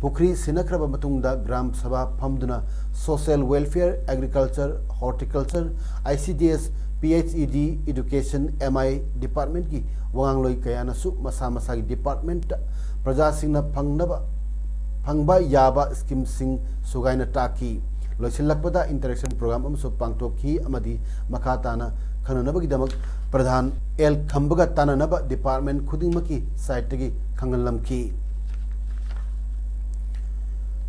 ꯄꯨꯈ꯭ꯔꯤ ꯁꯤꯟꯅꯈ꯭ꯔꯕ ꯃꯇꯨꯡꯗ ꯒ꯭ꯔꯥꯝ ꯁꯚꯥ ꯐꯝꯗꯨꯅ social welfare, agriculture, horticulture, ICDS, PHED, education, MI departmentꯀꯤ ꯋꯥꯉꯥꯡꯂꯣꯏ ꯀꯌꯥꯅꯁꯨ ꯃꯁꯥ ꯃꯁꯥꯒꯤ departmentꯇ ꯄ꯭ꯔꯖꯥꯁꯤꯡꯅ ꯐꯪꯅꯕ, ꯐꯪꯕ ꯌꯥꯕ schemeꯁꯤꯡ ꯁꯨꯒꯥꯏꯅ ꯇꯥꯛꯈꯤ꯫ ꯂꯣꯏꯁꯤꯜꯂꯛꯄꯗ interaction program ꯑꯃꯁꯨ ꯄꯥꯡꯊꯣꯛꯈꯤ ꯑꯃꯗꯤ ꯃꯈꯥ ꯇꯥꯅ ꯈꯪꯅꯅꯕꯒꯤꯗꯃꯛ ꯄ꯭ꯔꯙꯥꯟ ꯑꯦꯜ ꯈꯝꯕꯒ ꯇꯥꯟꯅꯅꯕ department ꯈꯨꯗꯤꯡꯃꯛꯀꯤ siteꯇꯒꯤ ꯈꯪꯍꯜꯂꯝꯈꯤ꯫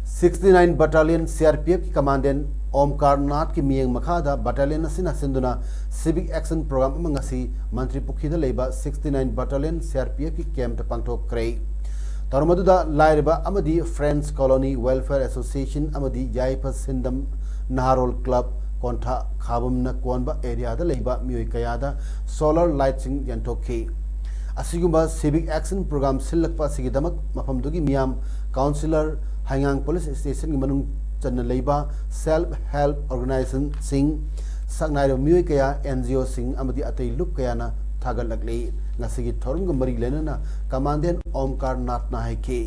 Sixty nine Battalion CRPFꯀꯤ commandant Omkar ꯅꯥꯊꯀꯤ ꯃꯤꯠꯌꯦꯡ ꯃꯈꯥꯗ battalion ꯑꯁꯤꯅ ꯁꯤꯟꯗꯨꯅ civic action program ꯑꯃ ꯉꯁꯤ ꯃꯟꯇ꯭ꯔꯤ ꯄꯨꯈ꯭ꯔꯤꯗ ꯂꯩꯕ sixty nine Battalion CRPFꯀꯤ campꯇ ꯄꯥꯡꯊꯣꯛꯈ꯭ꯔꯦ꯫ ꯊꯧꯔꯝ ꯑꯗꯨꯗ ꯂꯥꯏꯔꯕ ꯑꯃꯗꯤ Friends Colony Welfare Association ꯑꯃꯗꯤ ꯌꯥꯏꯐ ꯁꯤꯟꯗꯝ ꯅꯍꯥꯔꯣꯜ club, ꯄꯣꯟꯊꯥ ꯈꯥꯕꯝꯅ ꯀꯣꯟꯕ ꯑꯦꯔꯤꯌꯥꯗ ꯂꯩꯕ ꯃꯤꯑꯣꯏ ꯀꯌꯥꯗ ꯁꯣꯂꯔ ꯂꯥꯏꯠꯁꯤꯡ ꯌꯦꯟꯊꯣꯛꯈꯤ꯫ ꯑꯁꯤꯒꯨꯝꯕ ꯁꯤꯚꯤꯛ ꯑꯦꯛꯁꯟ ꯄ꯭ꯔꯣꯒ꯭ꯔꯥꯝ ꯁꯤꯜꯂꯛꯄ ꯑꯁꯤꯒꯤꯗꯃꯛ ꯃꯐꯝꯗꯨꯒꯤ ꯃꯤꯌꯥꯝ, ꯀꯥꯎꯟꯁꯤꯂꯔ, ꯍꯩꯉꯥꯡ ꯄꯨꯂꯤꯁ ꯁ꯭ꯇꯦꯁꯟꯒꯤ ꯃꯅꯨꯡ ꯆꯟꯅ ꯂꯩꯕ ꯁꯦꯜꯐ ꯍꯦꯜꯞ ꯑꯣꯔꯒꯅꯥꯏꯖꯦꯁꯟꯁꯤꯡ, ꯁꯛꯅꯥꯏꯔꯕ ꯃꯤꯑꯣꯏ ꯀꯌꯥ, ꯑꯦꯟ ꯖꯤ ꯑꯣꯁꯤꯡ ꯑꯃꯗꯤ ꯑꯇꯩ ꯂꯨꯞ ꯀꯌꯥꯅ ꯊꯥꯒꯠꯂꯛꯂꯤ꯫ ꯉꯁꯤꯒꯤ ꯊꯧꯔꯝꯒ ꯃꯔꯤ ꯂꯩꯅꯅ ꯀꯃꯥꯟꯗꯦꯟ ꯑꯣꯝꯀꯥꯔ ꯅꯥꯊꯅ ꯍꯥꯏꯈꯤ꯫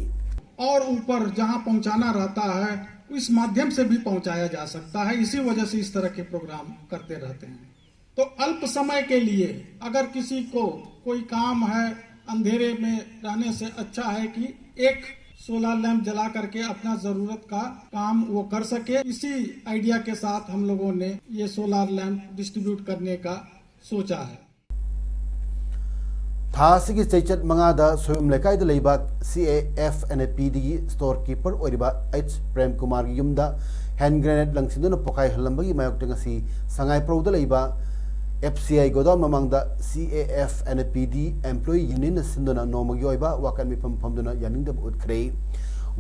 और ऊपर जहां पहुंचाना रहता है, इस माध्यम से भी पहुंचाया जा सकता है। इसी वजह से इस तरह के प्रोग्राम करते रहते हैं। तो अल्प समय के लिए अगर किसी को कोई काम है, अंधेरे में रहने से अच्छा है कि एक सोलर लैंप जला करके अपना जरूरत का काम वो कर सके। इसी आइडिया के साथ हम लोगों ने ये सोलर लैंप डिस्ट्रीब्यूट करने का सोचा है। ꯊꯥ ꯑꯁꯤꯒꯤ ꯆꯩꯆꯠ ꯃꯉꯥꯗ ꯁꯣꯏꯕꯝ ꯂꯩꯀꯥꯏꯗ ꯂꯩꯕ C A F N A P ꯗꯤꯒꯤ ꯁ꯭ꯇꯣꯔ ꯀꯤꯄꯔ ꯑꯣꯏꯔꯤꯕ ꯑꯩꯆ ꯄ꯭ꯔꯦꯝ ꯀꯨꯃꯥꯔꯒꯤ ꯌꯨꯝꯗ ꯍꯦꯟ ꯒ꯭ꯔꯦꯅꯦꯗ ꯂꯪꯁꯤꯟꯗꯨꯅ ꯄꯣꯈꯥꯏꯍꯜꯂꯝꯕꯒꯤ ꯃꯥꯌꯣꯛꯇ ꯉꯁꯤ ꯁꯉꯥꯏꯄ꯭ꯔꯧꯗ ꯂꯩꯕ ꯑꯦꯐ ꯁꯤ ꯑꯥꯏ ꯒꯣꯗꯥꯎꯟ ꯃꯃꯥꯡꯗ C A F N A P D employee ꯌꯨꯅꯤꯌꯟꯅ ꯁꯤꯟꯗꯨꯅ ꯅꯣꯡꯃꯒꯤ ꯑꯣꯏꯕ ꯋꯥꯀꯠ ꯃꯤꯐꯝ ꯐꯝꯗꯨꯅ ꯌꯥꯅꯤꯡꯗꯕ ꯎꯠꯈ꯭ꯔꯦ꯫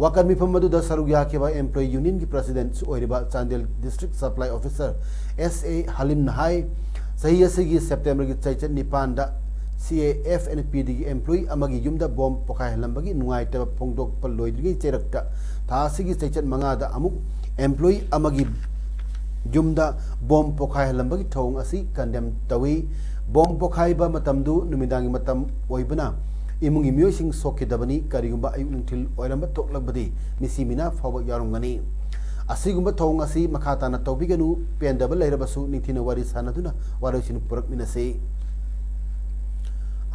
ꯋꯥꯀꯠ ꯃꯤꯐꯝ ꯑꯗꯨꯗ ꯁꯔꯨꯛ ꯌꯥꯈꯤꯕ ꯑꯦꯝꯄ꯭ꯂꯣꯌꯤ ꯌꯨꯅꯤꯌꯟꯒꯤ ꯄ꯭ꯔꯁꯤꯗꯦꯟꯠꯁꯨ ꯑꯣꯏꯔꯤꯕ ꯆꯥꯟꯗꯦꯜ ꯗꯤꯁꯇ꯭ꯔꯤꯛ ꯁꯄ꯭ꯂꯥꯏ ꯑꯣꯐꯤꯁꯔ ꯑꯦꯁ ꯑꯦ ꯍꯂꯤꯝꯅ ꯍꯥꯏ, ꯆꯍꯤ ꯑꯁꯤꯒꯤ ꯁꯦꯞꯇꯦꯝꯕꯔꯒꯤ ꯆꯩꯆꯠ ꯅꯤꯄꯥꯟꯗ ꯁꯤ A F N P ꯗꯤꯒꯤ employee ꯑꯃꯒꯤ ꯌꯨꯝꯗ ꯕꯣꯝ ꯄꯣꯈꯥꯏꯍꯜꯂꯝꯕꯒꯤ ꯅꯨꯡꯉꯥꯏꯇꯕ ꯐꯣꯡꯗꯣꯛꯄ ꯂꯣꯏꯗ꯭ꯔꯤꯉꯩ ꯆꯩꯔꯛꯇ ꯊꯥ ꯑꯁꯤꯒꯤ ꯆꯩꯆꯠ ꯃꯉꯥꯗ ꯑꯃꯨꯛ ꯑꯦꯝꯄ꯭ꯂꯣꯌꯤ ꯑꯃꯒꯤ ꯌꯨꯝꯗ ꯕꯣꯝ ꯄꯣꯈꯥꯏꯍꯜꯂꯝꯕꯒꯤ ꯊꯧꯑꯣꯡ ꯑꯁꯤ ꯀꯟꯗꯦꯝ ꯇꯧꯏ꯫ ꯕꯣꯝ ꯄꯣꯈꯥꯏꯕ ꯃꯇꯝꯗꯨ ꯅꯨꯃꯤꯗꯥꯡꯒꯤ ꯃꯇꯝ ꯑꯣꯏꯕꯅ ꯏꯃꯨꯡꯒꯤ ꯃꯤꯑꯣꯏꯁꯤꯡ ꯁꯣꯛꯈꯤꯗꯕꯅꯤ꯫ ꯀꯔꯤꯒꯨꯝꯕ ꯑꯌꯨꯛ ꯅꯨꯡꯊꯤꯜ ꯑꯣꯏꯔꯝꯕ ꯊꯣꯛꯂꯕꯗꯤ ꯃꯤꯁꯤ ꯃꯤꯅꯥ ꯐꯥꯎꯕ ꯌꯥꯎꯔꯝꯒꯅꯤ꯫ ꯑꯁꯤꯒꯨꯝꯕ ꯊꯧꯑꯣꯡ ꯑꯁꯤ ꯃꯈꯥ ꯇꯥꯅ ꯇꯧꯕꯤꯒꯅꯨ꯫ ꯄꯦꯟꯗꯕ ꯂꯩꯔꯕꯁꯨ ꯅꯤꯡꯊꯤꯅ ꯋꯥꯔꯤ ꯁꯥꯅꯗꯨꯅ ꯋꯥꯔꯣꯏꯁꯤꯟ ꯄꯨꯔꯛꯃꯤꯟꯅꯁꯤ꯫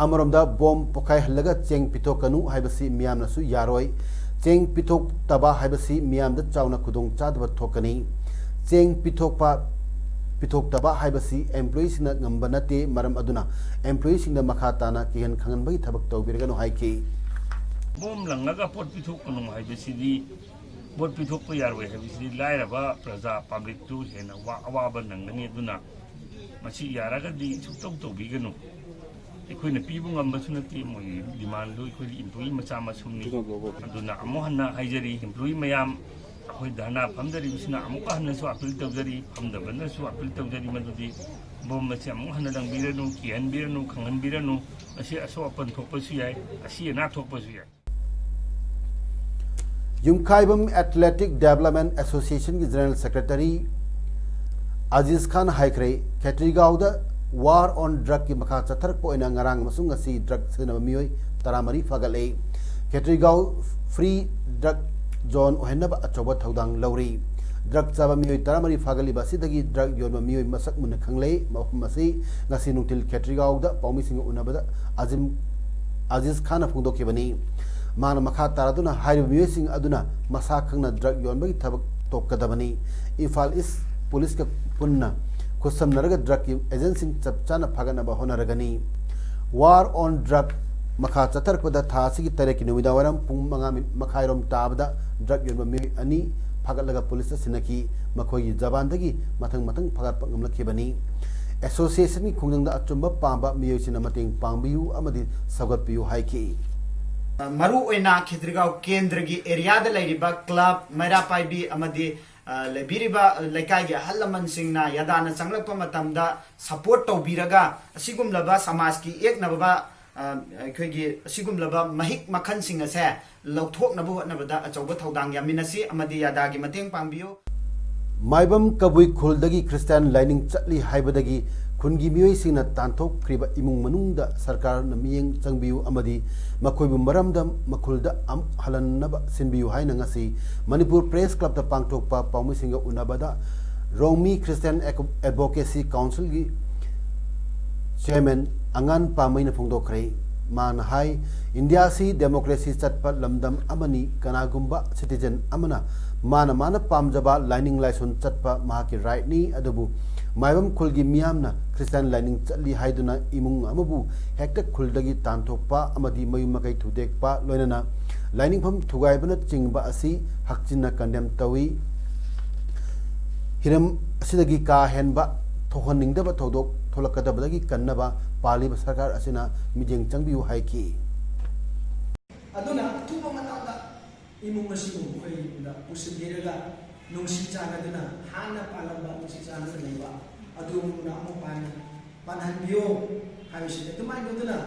ꯑꯃꯔꯣꯝꯗ ꯕꯣꯝ ꯄꯣꯈꯥꯏꯍꯜꯂꯒ ꯆꯦꯡ ꯄꯤꯊꯣꯛꯀꯅꯨ ꯍꯥꯏꯕꯁꯤ ꯃꯤꯌꯥꯝꯅꯁꯨ ꯌꯥꯔꯣꯏ꯫ ꯆꯦꯡ ꯄꯤꯊꯣꯛꯇꯕ ꯍꯥꯏꯕꯁꯤ ꯃꯤꯌꯥꯝꯗ ꯆꯥꯎꯅ ꯈꯨꯗꯣꯡꯆꯥꯗꯕ ꯊꯣꯛꯀꯅꯤ꯫ ꯆꯦꯡ ꯄꯤꯊꯣꯛꯄ, ꯄꯤꯊꯣꯛꯇꯕ ꯍꯥꯏꯕꯁꯤ ꯑꯦꯝꯄ꯭ꯂꯣꯌꯤꯁꯤꯡꯅ ꯉꯝꯕ ꯅꯠꯇꯦ꯫ ꯃꯔꯝ ꯑꯗꯨꯅ ꯑꯦꯝꯄ꯭ꯂꯣꯌꯤꯁꯤꯡꯗ ꯃꯈꯥ ꯇꯥꯅ ꯀꯤꯍꯟ ꯈꯪꯍꯟꯕꯒꯤ ꯊꯕꯛ ꯇꯧꯕꯤꯔꯒꯅꯨ ꯍꯥꯏꯈꯤ꯫ ꯕꯣꯝ ꯂꯪꯂꯒ ꯄꯣꯠ ꯄꯤꯊꯣꯛꯀꯅꯨ ꯍꯥꯏꯕꯁꯤꯗꯤ, ꯄꯣꯠ ꯄꯤꯊꯣꯛꯄ ꯌꯥꯔꯣꯏ ꯍꯥꯏꯕꯁꯤꯗꯤ ꯂꯥꯏꯔꯕ ꯄ꯭ꯔꯖꯥ ꯄꯕ꯭ꯂꯤꯛꯇꯨ ꯍꯦꯟꯅ ꯋꯥ-, ꯑꯋꯥꯕ ꯅꯪꯒꯅꯤ꯫ ꯑꯗꯨꯅ ꯃꯁꯤ ꯌꯥꯔꯒꯗꯤ ꯁꯨꯛꯇꯧ ꯇꯧꯕꯤꯒꯅꯨ꯫ ꯑꯩꯈꯣꯏꯅ ꯄꯤꯕ ꯉꯝꯕꯁꯨ ꯅꯠꯇꯦ, ꯃꯣꯏꯒꯤ ꯗꯤꯃꯥꯟꯗꯨ ꯑꯩꯈꯣꯏꯒꯤ ꯏꯝꯄ꯭ꯂꯣꯌꯤ ꯃꯆꯥ ꯃꯁꯨꯅꯤ꯫ ꯑꯗꯨꯅ ꯑꯃꯨꯛ ꯍꯟꯅ ꯍꯥꯏꯖꯔꯤ, ꯏꯝꯄ꯭ꯂꯣꯌꯤ ꯃꯌꯥꯝ, ꯑꯩꯈꯣꯏ ꯙꯔꯅꯥ ꯐꯝꯗꯔꯤꯕꯁꯤꯅ ꯑꯃꯨꯛꯀ ꯍꯟꯅꯁꯨ ꯑꯄꯤꯜ ꯇꯧꯖꯔꯤ, ꯐꯝꯗꯕꯅꯁꯨ ꯑꯄꯤꯜ ꯇꯧꯖꯔꯤ, ꯃꯗꯨꯗꯤ ꯕꯣꯝ ꯑꯁꯤ ꯑꯃꯨꯛ ꯍꯟꯅ ꯂꯪꯕꯤꯔꯅꯨ, ꯀꯤꯍꯟꯕꯤꯔꯅꯨ, ꯈꯪꯍꯟꯕꯤꯔꯅꯨ꯫ ꯃꯁꯤ ꯑꯁꯣꯛ ꯑꯄꯟ ꯊꯣꯛꯄꯁꯨ ꯌꯥꯏ, ꯑꯁꯤ ꯑꯅꯥ ꯊꯣꯛꯄꯁꯨ ꯌꯥꯏ꯫ ꯌꯨꯝꯈꯥꯏꯕꯝ athletic development ꯑꯦꯁꯣꯁꯤꯌꯦꯁꯟꯒꯤ general secretary Aziz ꯈꯥꯟ ꯍꯥꯏꯈ꯭ꯔꯦ, ꯈꯦꯇ꯭ꯔꯤꯒꯥꯎꯗ ꯋꯥꯔ ꯑꯣꯟ ꯗ꯭ꯔꯒꯀꯤ ꯃꯈꯥ ꯆꯠꯊꯔꯛꯄ ꯑꯣꯏꯅ ꯉꯔꯥꯡ ꯑꯃꯁꯨꯡ ꯉꯁꯤ ꯗ꯭ꯔꯒ ꯁꯤꯖꯤꯟꯅꯕ ꯃꯤꯑꯣꯏ ꯇꯔꯥꯃꯔꯤ ꯐꯥꯒꯠꯂꯦ꯫ ꯈꯦꯇ꯭ꯔꯤꯒꯥꯎ ꯐ꯭ꯔꯤ ꯗ꯭ꯔꯒ ꯖꯣꯟ ꯑꯣꯏꯍꯟꯅꯕ ꯑꯆꯧꯕ ꯊꯧꯗꯥꯡ ꯂꯧꯔꯤ꯫ ꯗ꯭ꯔꯒ ꯆꯥꯕ ꯃꯤꯑꯣꯏ ꯇꯔꯥꯃꯔꯤ ꯐꯥꯒꯠꯂꯤꯕ ꯑꯁꯤꯗꯒꯤ ꯗ꯭ꯔꯒ ꯌꯣꯟꯕ ꯃꯤꯑꯣꯏ ꯃꯁꯛ ꯃꯨꯟꯅ ꯈꯪꯂꯦ꯫ ꯃꯐꯝ ꯑꯁꯤ ꯉꯁꯤ ꯅꯨꯡꯊꯤꯜ ꯈꯦꯇ꯭ꯔꯤꯒꯥꯎꯗ ꯄꯥꯎꯃꯤꯁꯤꯡꯒ ꯎꯅꯕꯗ ꯑꯖꯤꯝ ꯑꯖꯤꯖ ꯈꯥꯟꯅ ꯐꯣꯡꯗꯣꯛꯈꯤꯕꯅꯤ꯫ ꯃꯍꯥꯛꯅ ꯃꯈꯥ ꯇꯥꯔꯗꯨꯅ ꯍꯥꯏꯔꯤꯕ ꯃꯤꯑꯣꯏꯁꯤꯡ ꯑꯗꯨꯅ ꯃꯁꯥ ꯈꯪꯅ ꯗ꯭ꯔꯒ ꯌꯣꯟꯕꯒꯤ ꯊꯕꯛ ꯇꯣꯛꯀꯗꯕꯅꯤ꯫ ꯏꯝꯐꯥꯜ ꯏꯁ ꯄꯨꯂꯤꯁꯀ ꯄꯨꯟꯅ ꯈꯨꯠꯁꯝꯅꯔꯒ ꯗ꯭ꯔꯒꯀꯤ ꯑꯦꯖꯦꯟꯁꯤꯡ ꯆꯞ ꯆꯥꯅ ꯐꯥꯒꯠꯅꯕ ꯍꯣꯠꯅꯔꯒꯅꯤ꯫ ꯋꯥꯔ ꯑꯣꯟ ꯗ꯭ꯔꯒ ꯃꯈꯥ ꯆꯠꯊꯔꯛꯄꯗ ꯊꯥ ꯑꯁꯤꯒꯤ ꯇꯔꯦꯠꯀꯤ ꯅꯨꯃꯤꯗꯥꯡ ꯋꯥꯏꯔꯝ ꯄꯨꯡ ꯃꯉꯥ ꯃꯈꯥꯏꯔꯣꯝ ꯇꯥꯕꯗ ꯗ꯭ꯔꯒ ꯌꯣꯟꯕ ꯃꯤꯑꯣꯏ ꯑꯅꯤ ꯐꯥꯒꯠꯂꯒ ꯄꯨꯂꯤꯁꯇ ꯁꯤꯟꯅꯈꯤ꯫ ꯃꯈꯣꯏꯒꯤ ꯖꯕꯥꯟꯗꯒꯤ ꯃꯊꯪ ꯃꯊꯪ ꯐꯥꯒꯠꯄ ꯉꯝꯂꯛꯈꯤꯕꯅꯤ꯫ ꯑꯦꯁꯣꯁꯤꯌꯦꯁꯟꯒꯤ ꯈꯣꯡꯖꯪꯗ ꯑꯆꯨꯝꯕ ꯄꯥꯝꯕ ꯃꯤꯑꯣꯏꯁꯤꯡꯅ ꯃꯇꯦꯡ ꯄꯥꯡꯕꯤꯌꯨ ꯑꯃꯗꯤ ꯁꯧꯒꯠꯄꯤꯌꯨ ꯍꯥꯏꯈꯤ꯫ ꯃꯔꯨ ꯑꯣꯏꯅ ꯈꯦꯇ꯭ꯔꯤꯒꯥꯎ ꯀꯦꯟꯗ꯭ꯔꯒꯤ ꯑꯦꯔꯤꯌꯥꯗ ꯂꯩꯔꯤꯕ ꯀ꯭ꯂꯕ, ꯃꯩꯔꯥ ꯄꯥꯏꯕꯤ ꯑꯃꯗꯤ ꯑ, ꯂꯩꯕꯤꯔꯤꯕ ꯂꯩꯀꯥꯏꯒꯤ ꯑꯍꯜ ꯂꯃꯟꯁꯤꯡꯅ ꯌꯥꯗꯥꯅ ꯆꯪꯂꯛꯄ ꯃꯇꯝꯗ ꯁꯄꯣꯔꯠ ꯇꯧꯕꯤꯔꯒ ꯑꯁꯤꯒꯨꯝꯂꯕ ꯁꯃꯥꯖꯀꯤ ꯌꯦꯛꯅꯕ, ꯑ, ꯑꯩꯈꯣꯏꯒꯤ ꯑꯁꯤꯒꯨꯝꯂꯕ ꯃꯍꯤꯛ ꯃꯈꯜꯁꯤꯡ ꯑꯁꯦ ꯂꯧꯊꯣꯛꯅꯕ ꯍꯣꯠꯅꯕꯗ ꯑꯆꯧꯕ ꯊꯧꯗꯥꯡ ꯌꯥꯃꯤꯟꯅꯁꯤ ꯑꯃꯗꯤ ꯌꯥꯗꯥꯒꯤ ꯃꯇꯦꯡ ꯄꯥꯡꯕꯤꯌꯨ꯫ ꯃꯥꯏꯕꯝ ꯀꯕꯨꯏ ꯈꯨꯜꯗꯒꯤ ꯈ꯭ꯔꯤꯁꯇꯥꯟ ꯂꯥꯏꯅꯤꯡ ꯆꯠꯂꯤ ꯍꯥꯏꯕꯗꯒꯤ ꯈꯨꯟꯒꯤ ꯃꯤꯑꯣꯏꯁꯤꯡꯅ ꯇꯥꯟꯊꯣꯛꯈ꯭ꯔꯤꯕ ꯏꯃꯨꯡ ꯃꯅꯨꯡꯗ ꯁꯔꯀꯥꯔꯅ ꯃꯤꯠꯌꯦꯡ ꯆꯪꯕꯤꯌꯨ ꯑꯃꯗꯤ ꯃꯈꯣꯏꯕꯨ ꯃꯔꯝꯗ ꯃꯈꯨꯜꯗ ꯑꯃꯨꯛ ꯍꯜꯍꯟꯅꯕ ꯁꯤꯟꯕꯤꯌꯨ ꯍꯥꯏꯅ ꯉꯁꯤ ꯃꯅꯤꯄꯨꯔ ꯄ꯭ꯔꯦꯁ ꯀ꯭ꯂꯕꯇ ꯄꯥꯡꯊꯣꯛꯄ ꯄꯥꯎꯃꯤꯁꯤꯡꯒ ꯎꯅꯕꯗ ꯔꯣꯡꯃꯤ ꯈ꯭ꯔꯤꯁꯇꯥꯟ ꯑꯦꯗꯚꯣꯀꯦꯁꯤ ꯀꯥꯎꯟꯁꯤꯜꯒꯤ ꯆꯤꯌꯔꯃꯦꯟ ꯑꯉꯥꯟ ꯄꯥꯝꯃꯩꯅ ꯐꯣꯡꯗꯣꯛꯈ꯭ꯔꯦ꯫ ꯃꯥꯅ ꯍꯥꯏ, ꯏꯟꯗꯤꯌꯥꯁꯤ ꯗꯦꯃꯣꯀ꯭ꯔꯦꯁꯤ ꯆꯠꯄ ꯂꯝꯗꯝ ꯑꯃꯅꯤ꯫ ꯀꯅꯥꯒꯨꯝꯕ ꯁꯤꯇꯤꯖꯟ ꯑꯃꯅ ꯃꯥꯅ ꯃꯥꯅ ꯄꯥꯝꯖꯕ ꯂꯥꯏꯅꯤꯡ ꯂꯥꯏꯁꯣꯟ ꯆꯠꯄ ꯃꯍꯥꯛꯀꯤ ꯔꯥꯏꯠꯅꯤ꯫ ꯑꯗꯨꯕꯨ ꯃꯥꯏꯕꯝ ꯈꯨꯜꯒꯤ ꯃꯤꯌꯥꯝꯅ ꯈ꯭ꯔꯤꯁꯇꯥꯟ ꯂꯥꯏꯅꯤꯡ ꯆꯠꯂꯤ ꯍꯥꯏꯗꯨꯅ ꯏꯃꯨꯡ ꯑꯃꯕꯨ ꯍꯦꯛꯇ ꯈꯨꯜꯗꯒꯤ ꯇꯥꯟꯊꯣꯛꯄ ꯑꯃꯗꯤ ꯃꯌꯨꯝ ꯃꯀꯩ ꯊꯨꯗꯦꯛꯄ, ꯂꯣꯏꯅꯅ ꯂꯥꯏꯅꯤꯡꯐꯝ ꯊꯨꯒꯥꯏꯕꯅꯆꯤꯡꯕ ꯑꯁꯤ ꯍꯛꯆꯤꯟꯅ ꯀꯟꯗꯦꯝ ꯇꯧꯏ꯫ ꯍꯤꯔꯝ ꯑꯁꯤꯗꯒꯤ ꯀꯥ ꯍꯦꯟꯕ ꯊꯣꯛꯍꯟꯅꯤꯡꯗꯕ ꯊꯧꯗꯣꯛ ꯊꯣꯛꯂꯛꯀꯗꯕꯗꯒꯤ ꯀꯟꯅꯕ ꯄꯥꯜꯂꯤꯕ ꯁꯔꯀꯥꯔ ꯑꯁꯤꯅ ꯃꯤꯠꯌꯦꯡ ꯆꯪꯕꯤꯌꯨ ꯍꯥꯏꯈꯤ꯫ ꯑꯗꯨꯅ ꯑꯊꯨꯕ ꯃꯇꯝꯗ ꯏꯃꯨꯡ ꯑꯁꯤꯕꯨ ꯃꯈꯣꯏꯅ ꯄꯨꯁꯤꯟꯕꯤꯔꯒ ꯅꯨꯡꯁꯤ ꯆꯥꯟꯅꯗꯨꯅ ꯍꯥꯟꯅ ꯄꯥꯜꯂꯝꯕ ꯅꯨꯡꯁꯤ ꯆꯥꯟꯅꯗꯨꯅ ꯂꯩꯕ ꯑꯗꯨꯒꯨꯝꯅ ꯑꯃꯨꯛ ꯄꯥꯟ-, ꯄꯥꯟꯍꯟꯕꯤꯌꯨ ꯍꯥꯏꯕꯁꯤꯅꯤ꯫ ꯑꯗꯨꯃꯥꯏꯅ ꯇꯧꯗꯨꯅ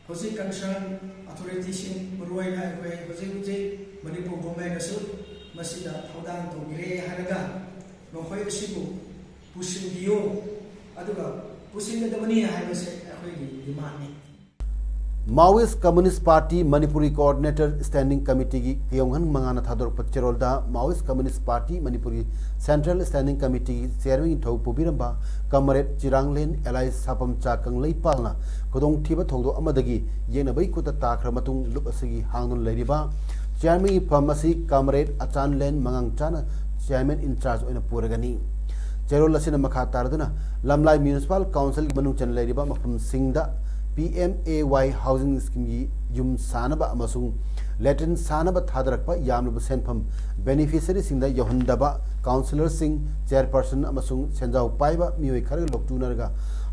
ꯍꯧꯖꯤꯛ concern authority ꯁꯤꯡ, ꯃꯔꯨꯑꯣꯏꯅ ꯑꯩꯈꯣꯏ ꯍꯧꯖꯤꯛ ꯍꯧꯖꯤꯛ ꯃꯅꯤꯄꯨꯔ government ꯅꯁꯨ ꯃꯁꯤꯗ ꯊꯧꯗꯥꯡ ꯇꯧꯕꯤꯔꯦ ꯍꯥꯏꯔꯒ ꯃꯈꯣꯏ ꯑꯁꯤꯕꯨ ꯄꯨꯁꯤꯟꯕꯤꯌꯨ, ꯑꯗꯨꯒ ꯄꯨꯁꯤꯟꯒꯗꯕꯅꯤ ꯍꯥꯏꯕꯁꯦ ꯑꯩꯈꯣꯏꯒꯤ demand ꯅꯤ꯫ Maoist Communist Party Manipuri Coordinator Standing Committee ꯒꯤ ꯀꯤꯌꯣꯡꯍꯟ ꯃꯉꯥꯅ ꯊꯥꯗꯣꯔꯛꯄ ꯆꯦꯔꯣꯜꯗ Maoist Communist Party ꯃꯅꯤꯄꯨꯔꯒꯤ Central Standing Committee ꯒꯤ Chairman ꯒꯤ ꯊꯧ ꯄꯨꯕꯤꯔꯝꯕ Comrade ꯆꯤꯔꯥꯡꯂꯦꯟ ꯑꯦꯂꯥꯏꯁ ꯁꯥꯄꯝꯆꯥ ꯀꯪꯂꯩꯄꯥꯜꯅ ꯈꯨꯗꯣꯡꯊꯤꯕ ꯊꯧꯗꯣꯛ ꯑꯃꯗꯒꯤ ꯌꯦꯛꯅꯕꯒꯤ ꯈꯨꯠꯇ ꯇꯥꯈ꯭ꯔ ꯃꯇꯨꯡ ꯂꯨꯞ ꯑꯁꯤꯒꯤ ꯍꯥꯡꯗꯨꯅ ꯂꯩꯔꯤꯕ Chairman ꯒꯤ ꯐꯝ ꯑꯁꯤ Comrade ꯑꯆꯥꯟꯂꯦꯟ ꯃꯉꯥꯡꯆꯥꯅ Chairman in charge ꯑꯣꯏꯅ ꯄꯨꯔꯒꯅꯤ꯫ ꯆꯦꯔꯣꯜ ꯑꯁꯤꯅ ꯃꯈꯥ ꯇꯥꯔꯗꯨꯅ ꯂꯝꯂꯥꯏ Municipal Council ꯒꯤ ꯃꯅꯨꯡ ꯆꯟꯅ ꯂꯩꯔꯤꯕ ꯃꯐꯝꯁꯤꯡꯗ P M A Y housing scheme ꯒꯤ ꯌꯨꯝ ꯁꯥꯅꯕ ꯑꯃꯁꯨꯡ latrine ꯁꯥꯅꯕ ꯊꯥꯗꯔꯛꯄ ꯌꯥꯝꯂꯕ ꯁꯦꯟꯐꯝ beneficiary ꯁꯤꯡꯗ ꯌꯧꯍꯟꯗꯕ councillor ꯁꯤꯡ, chairperson ꯑꯃꯁꯨꯡ ꯁꯦꯟꯖꯥꯎ ꯄꯥꯏꯕ ꯃꯤꯑꯣꯏ ꯈꯔꯒ ꯂꯣꯛꯇꯨꯅꯔꯒ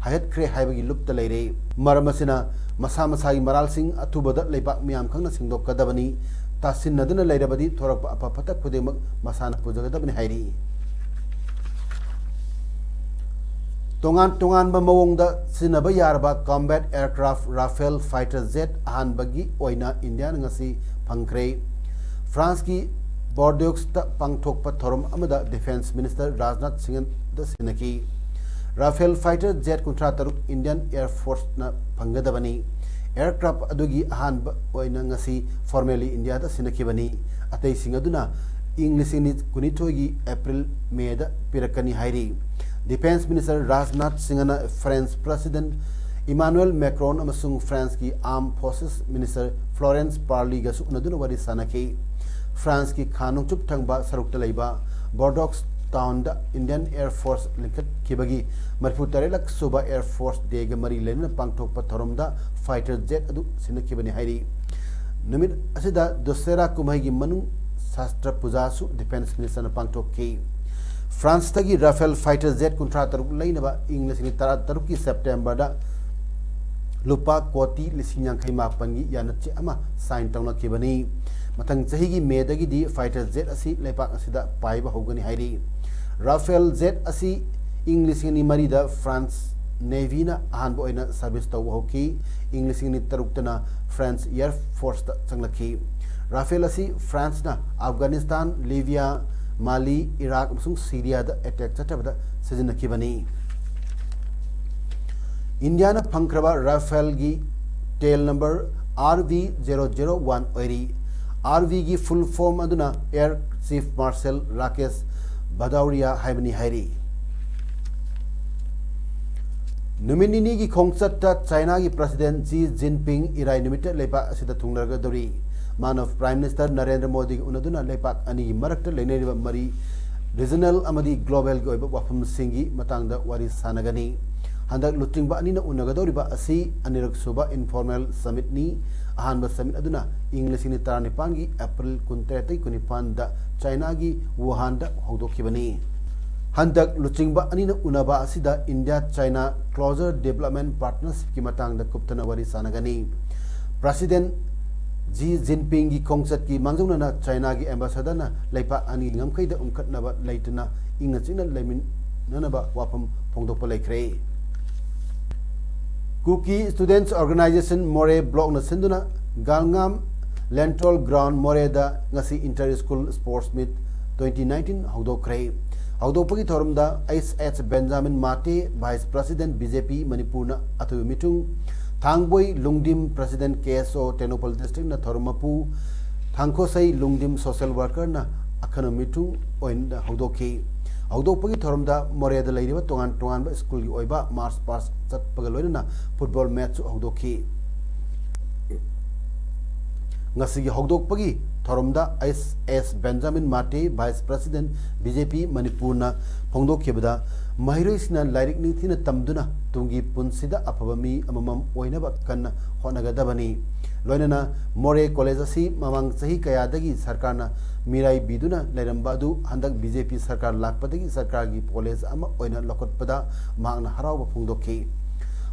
ꯍꯥꯏꯍꯠꯈ꯭ꯔꯦ ꯍꯥꯏꯕꯒꯤ ꯂꯨꯞꯇ ꯂꯩꯔꯦ꯫ ꯃꯔꯝ ꯑꯁꯤꯅ ꯃꯁꯥ ꯃꯁꯥꯒꯤ ꯃꯔꯥꯜꯁꯤꯡ ꯑꯊꯨꯕꯗ ꯂꯩꯕꯥꯛ ꯃꯤꯌꯥꯝ ꯈꯪꯅ ꯁꯦꯡꯗꯣꯛꯀꯗꯕꯅꯤ꯫ ꯇꯥꯁꯤꯟꯅꯗꯨꯅ ꯂꯩꯔꯕꯗꯤ ꯊꯣꯔꯛꯄ ꯑꯐ ꯐꯠꯇ ꯈꯨꯗꯤꯡꯃꯛ ꯃꯁꯥꯅ ꯄꯨꯖꯒꯗꯕꯅꯤ ꯍꯥꯏꯔꯤ꯫ ꯇꯣꯉꯥꯟ ꯇꯣꯉꯥꯟꯕ ꯃꯑꯣꯡꯗ ꯁꯤꯖꯤꯟꯅꯕ ꯌꯥꯔꯕ combat aircraft Rafale fighter jet ꯑꯍꯥꯟꯕꯒꯤ ꯑꯣꯏꯅ ꯏꯟꯗꯤꯌꯥꯅ ꯉꯁꯤ ꯐꯪꯈ꯭ꯔꯦ꯫ ꯐ꯭ꯔꯥꯟꯁꯀꯤ ꯕꯣꯔꯗꯣꯛꯁꯇ ꯄꯥꯡꯊꯣꯛꯄ ꯊꯧꯔꯝ ꯑꯃꯗ Defence Minister ꯔꯥꯖꯅꯥꯊ ꯁꯤꯡꯍꯗ ꯁꯤꯟꯅꯈꯤ꯫ Rafale fighter jet ꯀꯨꯟꯊ꯭ꯔꯥ ꯇꯔꯨꯛ Indian Air Force ꯅ ꯐꯪꯒꯗꯕꯅꯤ꯫ Aircraft ꯑꯗꯨꯒꯤ ꯑꯍꯥꯟꯕ ꯑꯣꯏꯅ ꯉꯁꯤ formally ꯏꯟꯗꯤꯌꯥꯗ ꯁꯤꯟꯅꯈꯤꯕꯅꯤ꯫ ꯑꯇꯩꯁꯤꯡ ꯑꯗꯨꯅ ꯏꯪ ꯂꯤꯁꯤꯡ ꯑꯅꯤ ꯀꯨꯟꯅꯤꯊꯣꯏꯒꯤ April May ꯗ ꯄꯤꯔꯛꯀꯅꯤ ꯍꯥꯏꯔꯤ꯫ Defence Minister ꯔꯥꯖꯅꯥꯊ ꯁꯤꯡꯍꯅ French President Emmanuel Macron ꯑꯃꯁꯨꯡ ꯐ꯭ꯔꯥꯟꯁꯀꯤ Armed Forces Minister Florence Parly ꯒꯁꯨ ꯎꯅꯗꯨꯅ ꯋꯥꯔꯤ ꯁꯥꯟꯅꯈꯤ꯫ ꯐ꯭ꯔꯥꯟꯁꯀꯤ ꯈꯥ ꯅꯣꯡꯆꯨꯞ ꯊꯪꯕ ꯁꯔꯨꯛꯇ ꯂꯩꯕ ꯕꯣꯔꯗꯣꯛꯁ ꯇꯥꯎꯟꯗ Indian Air Force ꯂꯤꯡꯈꯠꯈꯤꯕꯒꯤ ꯃꯔꯤꯐꯨ ꯇꯔꯦꯠꯂꯛ ꯁꯨꯕ Air Force Day ꯒ ꯃꯔꯤ ꯂꯩꯅꯅ ꯄꯥꯡꯊꯣꯛꯄ ꯊꯧꯔꯝꯗ fighter jet ꯑꯗꯨ ꯁꯤꯟꯅꯈꯤꯕꯅꯤ ꯍꯥꯏꯔꯤ꯫ ꯅꯨꯃꯤꯠ ꯑꯁꯤꯗ ꯗꯁꯦꯔꯥ ꯀꯨꯝꯍꯩꯒꯤ ꯃꯅꯨꯡ ꯁꯥꯁꯇ꯭ꯔ ꯄꯨꯖꯥꯁꯨ Defence Minister ꯅ ꯄꯥꯡꯊꯣꯛꯈꯤ꯫ ꯐ꯭ꯔꯥꯟꯁꯇꯒꯤ Rafale fighter jet ꯀꯨꯟꯊ꯭ꯔꯥ ꯇꯔꯨꯛ ꯂꯩꯅꯕ ꯏꯪ ꯂꯤꯁꯤꯡ ꯇꯔꯥ ꯇꯔꯨꯛꯀꯤ September ꯗ ꯂꯨꯄꯥ ꯀꯣꯇꯤ ꯂꯤꯁꯤꯡ ꯌꯥꯡꯈꯩ ꯃꯥꯄꯟꯒꯤ ꯌꯥꯅꯆꯦ ꯑꯃ ꯁꯥꯏꯟ ꯇꯧꯅꯈꯤꯕꯅꯤ꯫ ꯃꯊꯪ ꯆꯍꯤꯒꯤ ꯃꯦꯗꯒꯤꯗꯤ ꯐꯥꯏꯇꯔ ꯖꯦꯠ ꯑꯁꯤ ꯂꯩꯕꯥꯛ ꯑꯁꯤꯗ ꯄꯥꯏꯕ ꯍꯧꯒꯅꯤ ꯍꯥꯏꯔꯤ꯫ ꯔꯥꯐꯦꯜ ꯖꯦꯠ ꯑꯁꯤ ꯏꯪ ꯂꯤꯁꯤꯡ ꯑꯅꯤ ꯃꯔꯤꯗ ꯐ꯭ꯔꯥꯟꯁ ꯅꯦꯚꯤꯅ ꯑꯍꯥꯟꯕ ꯑꯣꯏꯅ ꯁꯔꯚꯤꯁ ꯇꯧꯕ ꯍꯧꯈꯤ꯫ ꯏꯪ ꯂꯤꯁꯤꯡ ꯑꯅꯤ ꯇꯔꯨꯛꯇꯅ ꯐ꯭ꯔꯦꯟꯁ ꯑꯦꯌꯔ ꯐꯣꯔꯁꯇ ꯆꯪꯂꯛꯈꯤ꯫ ꯔꯥꯐꯦꯜ ꯑꯁꯤ ꯐ꯭ꯔꯥꯟꯁꯅ ꯑꯐꯒꯥꯅꯤꯁꯇꯥꯟ, ꯂꯤꯕꯤꯌꯥ, ꯃꯥꯂꯤ, ꯏꯔꯥꯛ ꯑꯃꯁꯨꯡ ꯁꯤꯔꯤꯌꯥꯗ ꯑꯦꯇꯦꯛ ꯆꯠꯊꯕꯗ ꯁꯤꯖꯤꯟꯅꯈꯤꯕꯅꯤ꯫ ꯏꯟꯗꯤꯌꯥꯅ ꯐꯪꯈ꯭ꯔꯕ ꯔꯥꯐꯦꯜꯒꯤ tail number R B zero zero one ꯑꯣꯏꯔꯤ꯫ ꯑꯥꯔ ꯚꯤꯒꯤ ꯐꯨꯜ ꯐꯣꯝ ꯑꯗꯨꯅ air chief marshal Rakesh Bhadauria ꯍꯥꯏꯕꯅꯤ ꯍꯥꯏꯔꯤ꯫ ꯅꯨꯃꯤꯠ ꯅꯤꯅꯤꯒꯤ ꯈꯣꯡꯆꯠꯇ ꯆꯥꯏꯅꯥꯒꯤ ꯄ꯭ꯔꯁꯤꯗꯦꯟ ꯖꯤ ꯖꯤꯟꯄꯤꯡ ꯏꯔꯥꯏ ꯅꯨꯃꯤꯠꯇ ꯂꯩꯕꯥꯛ ꯑꯁꯤꯗ ꯊꯨꯡꯂꯒꯗꯧꯔꯤ꯫ ꯃꯥꯅ ꯄ꯭ꯔꯥꯏꯝ ꯃꯤꯅꯤꯁꯇꯔ ꯅꯔꯦꯟꯗ꯭ꯔ ꯃꯣꯗꯤꯒ ꯎꯅꯗꯨꯅ ꯂꯩꯕꯥꯛ ꯑꯅꯤꯒꯤ ꯃꯔꯛꯇ ꯂꯩꯅꯔꯤꯕ ꯃꯔꯤ, ꯔꯤꯖꯅꯦꯜ ꯑꯃꯗꯤ ꯒ꯭ꯂꯣꯕꯦꯜꯒꯤ ꯑꯣꯏꯕ ꯋꯥꯐꯝꯁꯤꯡꯒꯤ ꯃꯇꯥꯡꯗ ꯋꯥꯔꯤ ꯁꯥꯟꯅꯒꯅꯤ꯫ ꯍꯟꯗꯛ ꯂꯨꯆꯤꯡꯕ ꯑꯅꯤꯅ ꯎꯅꯒꯗꯧꯔꯤꯕ ꯑꯁꯤ ꯑꯅꯤꯔꯛ ꯁꯨꯕ ꯏꯟꯐꯣꯔꯃꯦꯜ ꯁꯃꯤꯠꯅꯤ꯫ ꯑꯍꯥꯟꯕ ꯁꯃꯤꯠ ꯑꯗꯨꯅ ꯏꯪ ꯂꯤꯁꯤꯡ ꯑꯅꯤ ꯇꯔꯥꯅꯤꯄꯥꯟꯒꯤ ꯑꯦꯄ꯭ꯔꯤꯜ ꯀꯨꯟꯇꯔꯦꯠꯇꯒꯤ ꯀꯨꯟꯅꯤꯄꯥꯟꯗ ꯆꯥꯏꯅꯥꯒꯤ ꯋꯨꯍꯥꯟꯗ ꯍꯧꯗꯣꯛꯈꯤꯕꯅꯤ꯫ ꯍꯟꯗꯛ ꯂꯨꯆꯤꯡꯕ ꯑꯅꯤꯅ ꯎꯅꯕ ꯑꯁꯤꯗ ꯏꯟꯗꯤꯌꯥ ꯆꯥꯏꯅꯥ ꯀ꯭ꯂꯣꯖꯔ ꯗꯤꯕꯂꯞꯃꯦꯟ ꯄꯥꯔꯠꯅꯔꯁꯤꯞꯀꯤ ꯃꯇꯥꯡꯗ ꯀꯨꯞꯊꯅ ꯋꯥꯔꯤ ꯁꯥꯟꯅꯒꯅꯤ꯫ ꯄ꯭ꯔꯁꯤꯗꯦꯟ ꯖꯤ ꯖꯤꯟꯄꯤꯡꯒꯤ ꯈꯣꯡꯆꯠꯀꯤ ꯃꯥꯡꯖꯧꯅꯅ ꯆꯥꯏꯅꯥꯒꯤ ꯑꯦꯝꯕꯦꯁꯦꯗꯔꯅ ꯂꯩꯄꯥꯛ ꯑꯅꯤꯒꯤ ꯉꯝꯈꯩꯗ ꯎꯪꯈꯠꯅꯕ ꯂꯩꯇꯅ ꯏꯪꯅ ꯆꯤꯛꯅ ꯂꯩꯃꯤꯟꯅꯅꯕ ꯋꯥꯐꯝ ꯐꯣꯡꯗꯣꯛꯄ ꯂꯩꯈ꯭ꯔꯦ꯫ ꯀꯨꯀꯤ ꯁ꯭ꯇꯨꯗꯦꯟꯠꯁ ꯑꯣꯔꯒꯅꯥꯏꯖꯦꯁꯟ ꯃꯣꯔꯦ ꯕ꯭ꯂꯣꯛꯅ ꯁꯤꯟꯗꯨꯅ ꯒꯥꯜꯉꯥꯝ ꯂꯦꯟꯇ꯭ꯔꯣꯜ ꯒ꯭ꯔꯥꯎꯟ ꯃꯣꯔꯦꯗ ꯉꯁꯤ inter school sports meet twenty nineteen ꯍꯧꯗꯣꯛꯈ꯭ꯔꯦ꯫ ꯍꯧꯗꯣꯛꯄꯒꯤ ꯊꯧꯔꯝꯗ H H Benjamin Mate, vice president B J P ꯃꯅꯤꯄꯨꯔꯅ ꯑꯊꯣꯏꯕ ꯃꯤꯊꯨꯡ, ꯊꯥꯡꯕꯣꯏ ꯂꯨꯡꯗꯤꯝ ꯄ꯭ꯔꯁꯤꯗꯦꯟꯠ ꯀꯦ ꯑꯦꯁ ꯑꯣ ꯇꯦꯡꯅꯧꯄꯜ ꯗꯤꯁꯇ꯭ꯔꯤꯛꯅ ꯊꯧꯔꯝ ꯃꯄꯨ, ꯊꯥꯡꯈꯣꯁꯩ ꯂꯨꯡꯗꯤꯝ ꯁꯣꯁꯦꯜ ꯋꯥꯔꯀꯔꯅ ꯑꯈꯟꯅꯕ ꯃꯤꯊꯨꯡ ꯑꯣꯏꯅ ꯍꯧꯗꯣꯛꯈꯤ꯫ ꯍꯧꯗꯣꯛꯄꯒꯤ ꯊꯧꯔꯝꯗ ꯃꯣꯔꯦꯗ ꯂꯩꯔꯤꯕ ꯇꯣꯉꯥꯟ ꯇꯣꯉꯥꯟꯕ ꯁ꯭ꯀꯨꯜꯒꯤ ꯑꯣꯏꯕ ꯃꯥꯔꯆ ꯄꯥꯁ ꯆꯠꯄꯒ ꯂꯣꯏꯅꯅ ꯐꯨꯠꯕꯣꯜ ꯃꯦꯠꯆꯁꯨ ꯍꯧꯗꯣꯛꯈꯤ꯫ ꯉꯁꯤꯒꯤ ꯍꯧꯗꯣꯛꯄꯒꯤ ꯊꯧꯔꯝꯗ H H Benjamin Mate, vice president B J P ꯃꯅꯤꯄꯨꯔꯅ ꯐꯣꯡꯗꯣꯛꯈꯤꯕꯗ, ꯃꯍꯩꯔꯣꯏꯁꯤꯡꯅ ꯂꯥꯏꯔꯤꯛ ꯅꯤꯡꯊꯤꯅ ꯇꯝꯗꯨꯅ ꯇꯨꯡꯒꯤ ꯄꯨꯟꯁꯤꯗ ꯑꯐꯕ ꯃꯤ ꯑꯃꯃꯝ ꯑꯣꯏꯅꯕ ꯀꯟꯅ ꯍꯣꯠꯅꯒꯗꯕꯅꯤ꯫ ꯂꯣꯏꯅꯅ ꯃꯣꯔꯦ ꯀꯣꯂꯦꯖ ꯑꯁꯤ ꯃꯃꯥꯡ ꯆꯍꯤ ꯀꯌꯥꯗꯒꯤ ꯁꯔꯀꯥꯔꯅ ꯃꯤꯔꯥꯏꯕꯤꯗꯨꯅ ꯂꯩꯔꯝꯕ ꯑꯗꯨ ꯍꯟꯗꯛ ꯕꯤ ꯖꯦ ꯄꯤ ꯁꯔꯀꯥꯔ ꯂꯥꯛꯄꯗꯒꯤ ꯁꯔꯀꯥꯔꯒꯤ ꯀꯣꯂꯦꯖ ꯑꯃ ꯑꯣꯏꯅ ꯂꯧꯈꯠꯄꯗ ꯃꯍꯥꯛꯅ ꯍꯔꯥꯎꯕ ꯐꯣꯡꯗꯣꯛꯈꯤ꯫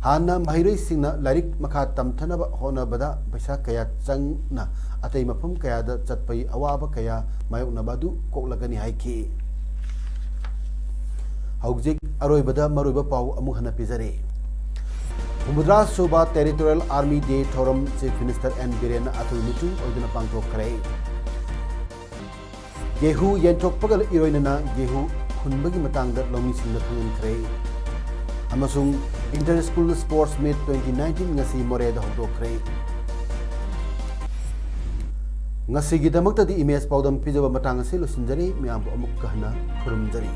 ꯍꯥꯟꯅ ꯃꯍꯩꯔꯣꯏꯁꯤꯡꯅ ꯂꯥꯏꯔꯤꯛ ꯃꯈꯥ ꯇꯝꯊꯅꯕ ꯍꯣꯠꯅꯕꯗ ꯄꯩꯁꯥ ꯀꯌꯥ ꯆꯪꯅ ꯑꯇꯩ ꯃꯐꯝ ꯀꯌꯥꯗ ꯆꯠꯄꯒꯤ ꯑꯋꯥꯕ ꯀꯌꯥ ꯃꯥꯌꯣꯛꯅꯕ ꯑꯗꯨ ꯀꯣꯛꯂꯒꯅꯤ ꯍꯥꯏꯈꯤ꯫ ꯍꯧꯖꯤꯛ ꯑꯔꯣꯏꯕꯗ ꯃꯔꯨꯑꯣꯏꯕ ꯄꯥꯎ ꯑꯃꯨꯛ ꯍꯟꯅ ꯄꯤꯖꯔꯤ꯫ ꯍꯨꯝꯐꯨꯇꯔꯥ ꯁꯨꯕ Territorial Army Day ꯊꯧꯔꯝ Chief Minister ꯑꯦꯟ ꯕꯤꯔꯦꯟꯅ ꯑꯊꯣꯏꯕ ꯃꯤꯆꯨꯝ ꯑꯣꯏꯗꯨꯅ ꯄꯥꯡꯊꯣꯛꯈ꯭ꯔꯦ꯫ ꯒꯦꯍꯨ ꯌꯦꯟꯊꯣꯛꯄꯒ ꯏꯔꯣꯏꯅꯅ ꯒꯦꯍꯨ ꯍꯨꯟꯕꯒꯤ ꯃꯇꯥꯡꯗ ꯂꯧꯃꯤꯁꯤꯡꯅ ꯈꯪꯍꯟꯈ꯭ꯔꯦ꯫ ꯑꯃꯁꯨꯡ Inter School Sports Meet twenty nineteen ꯉꯁꯤ ꯃꯣꯔꯦꯗ ꯍꯧꯗꯣꯛꯈ꯭ꯔꯦ꯫ ꯉꯁꯤꯒꯤꯗꯃꯛꯇꯗꯤ ꯏꯃꯦꯖ ꯄꯥꯎꯗꯝ ꯄꯤꯖꯕ ꯃꯇꯥꯡ ꯑꯁꯤ ꯂꯣꯏꯁꯤꯟꯖꯔꯤ꯫ ꯃꯌꯥꯝꯕꯨ ꯑꯃꯨꯛꯀ ꯍꯟꯅ ꯈꯨꯔꯨꯝꯖꯔꯤ꯫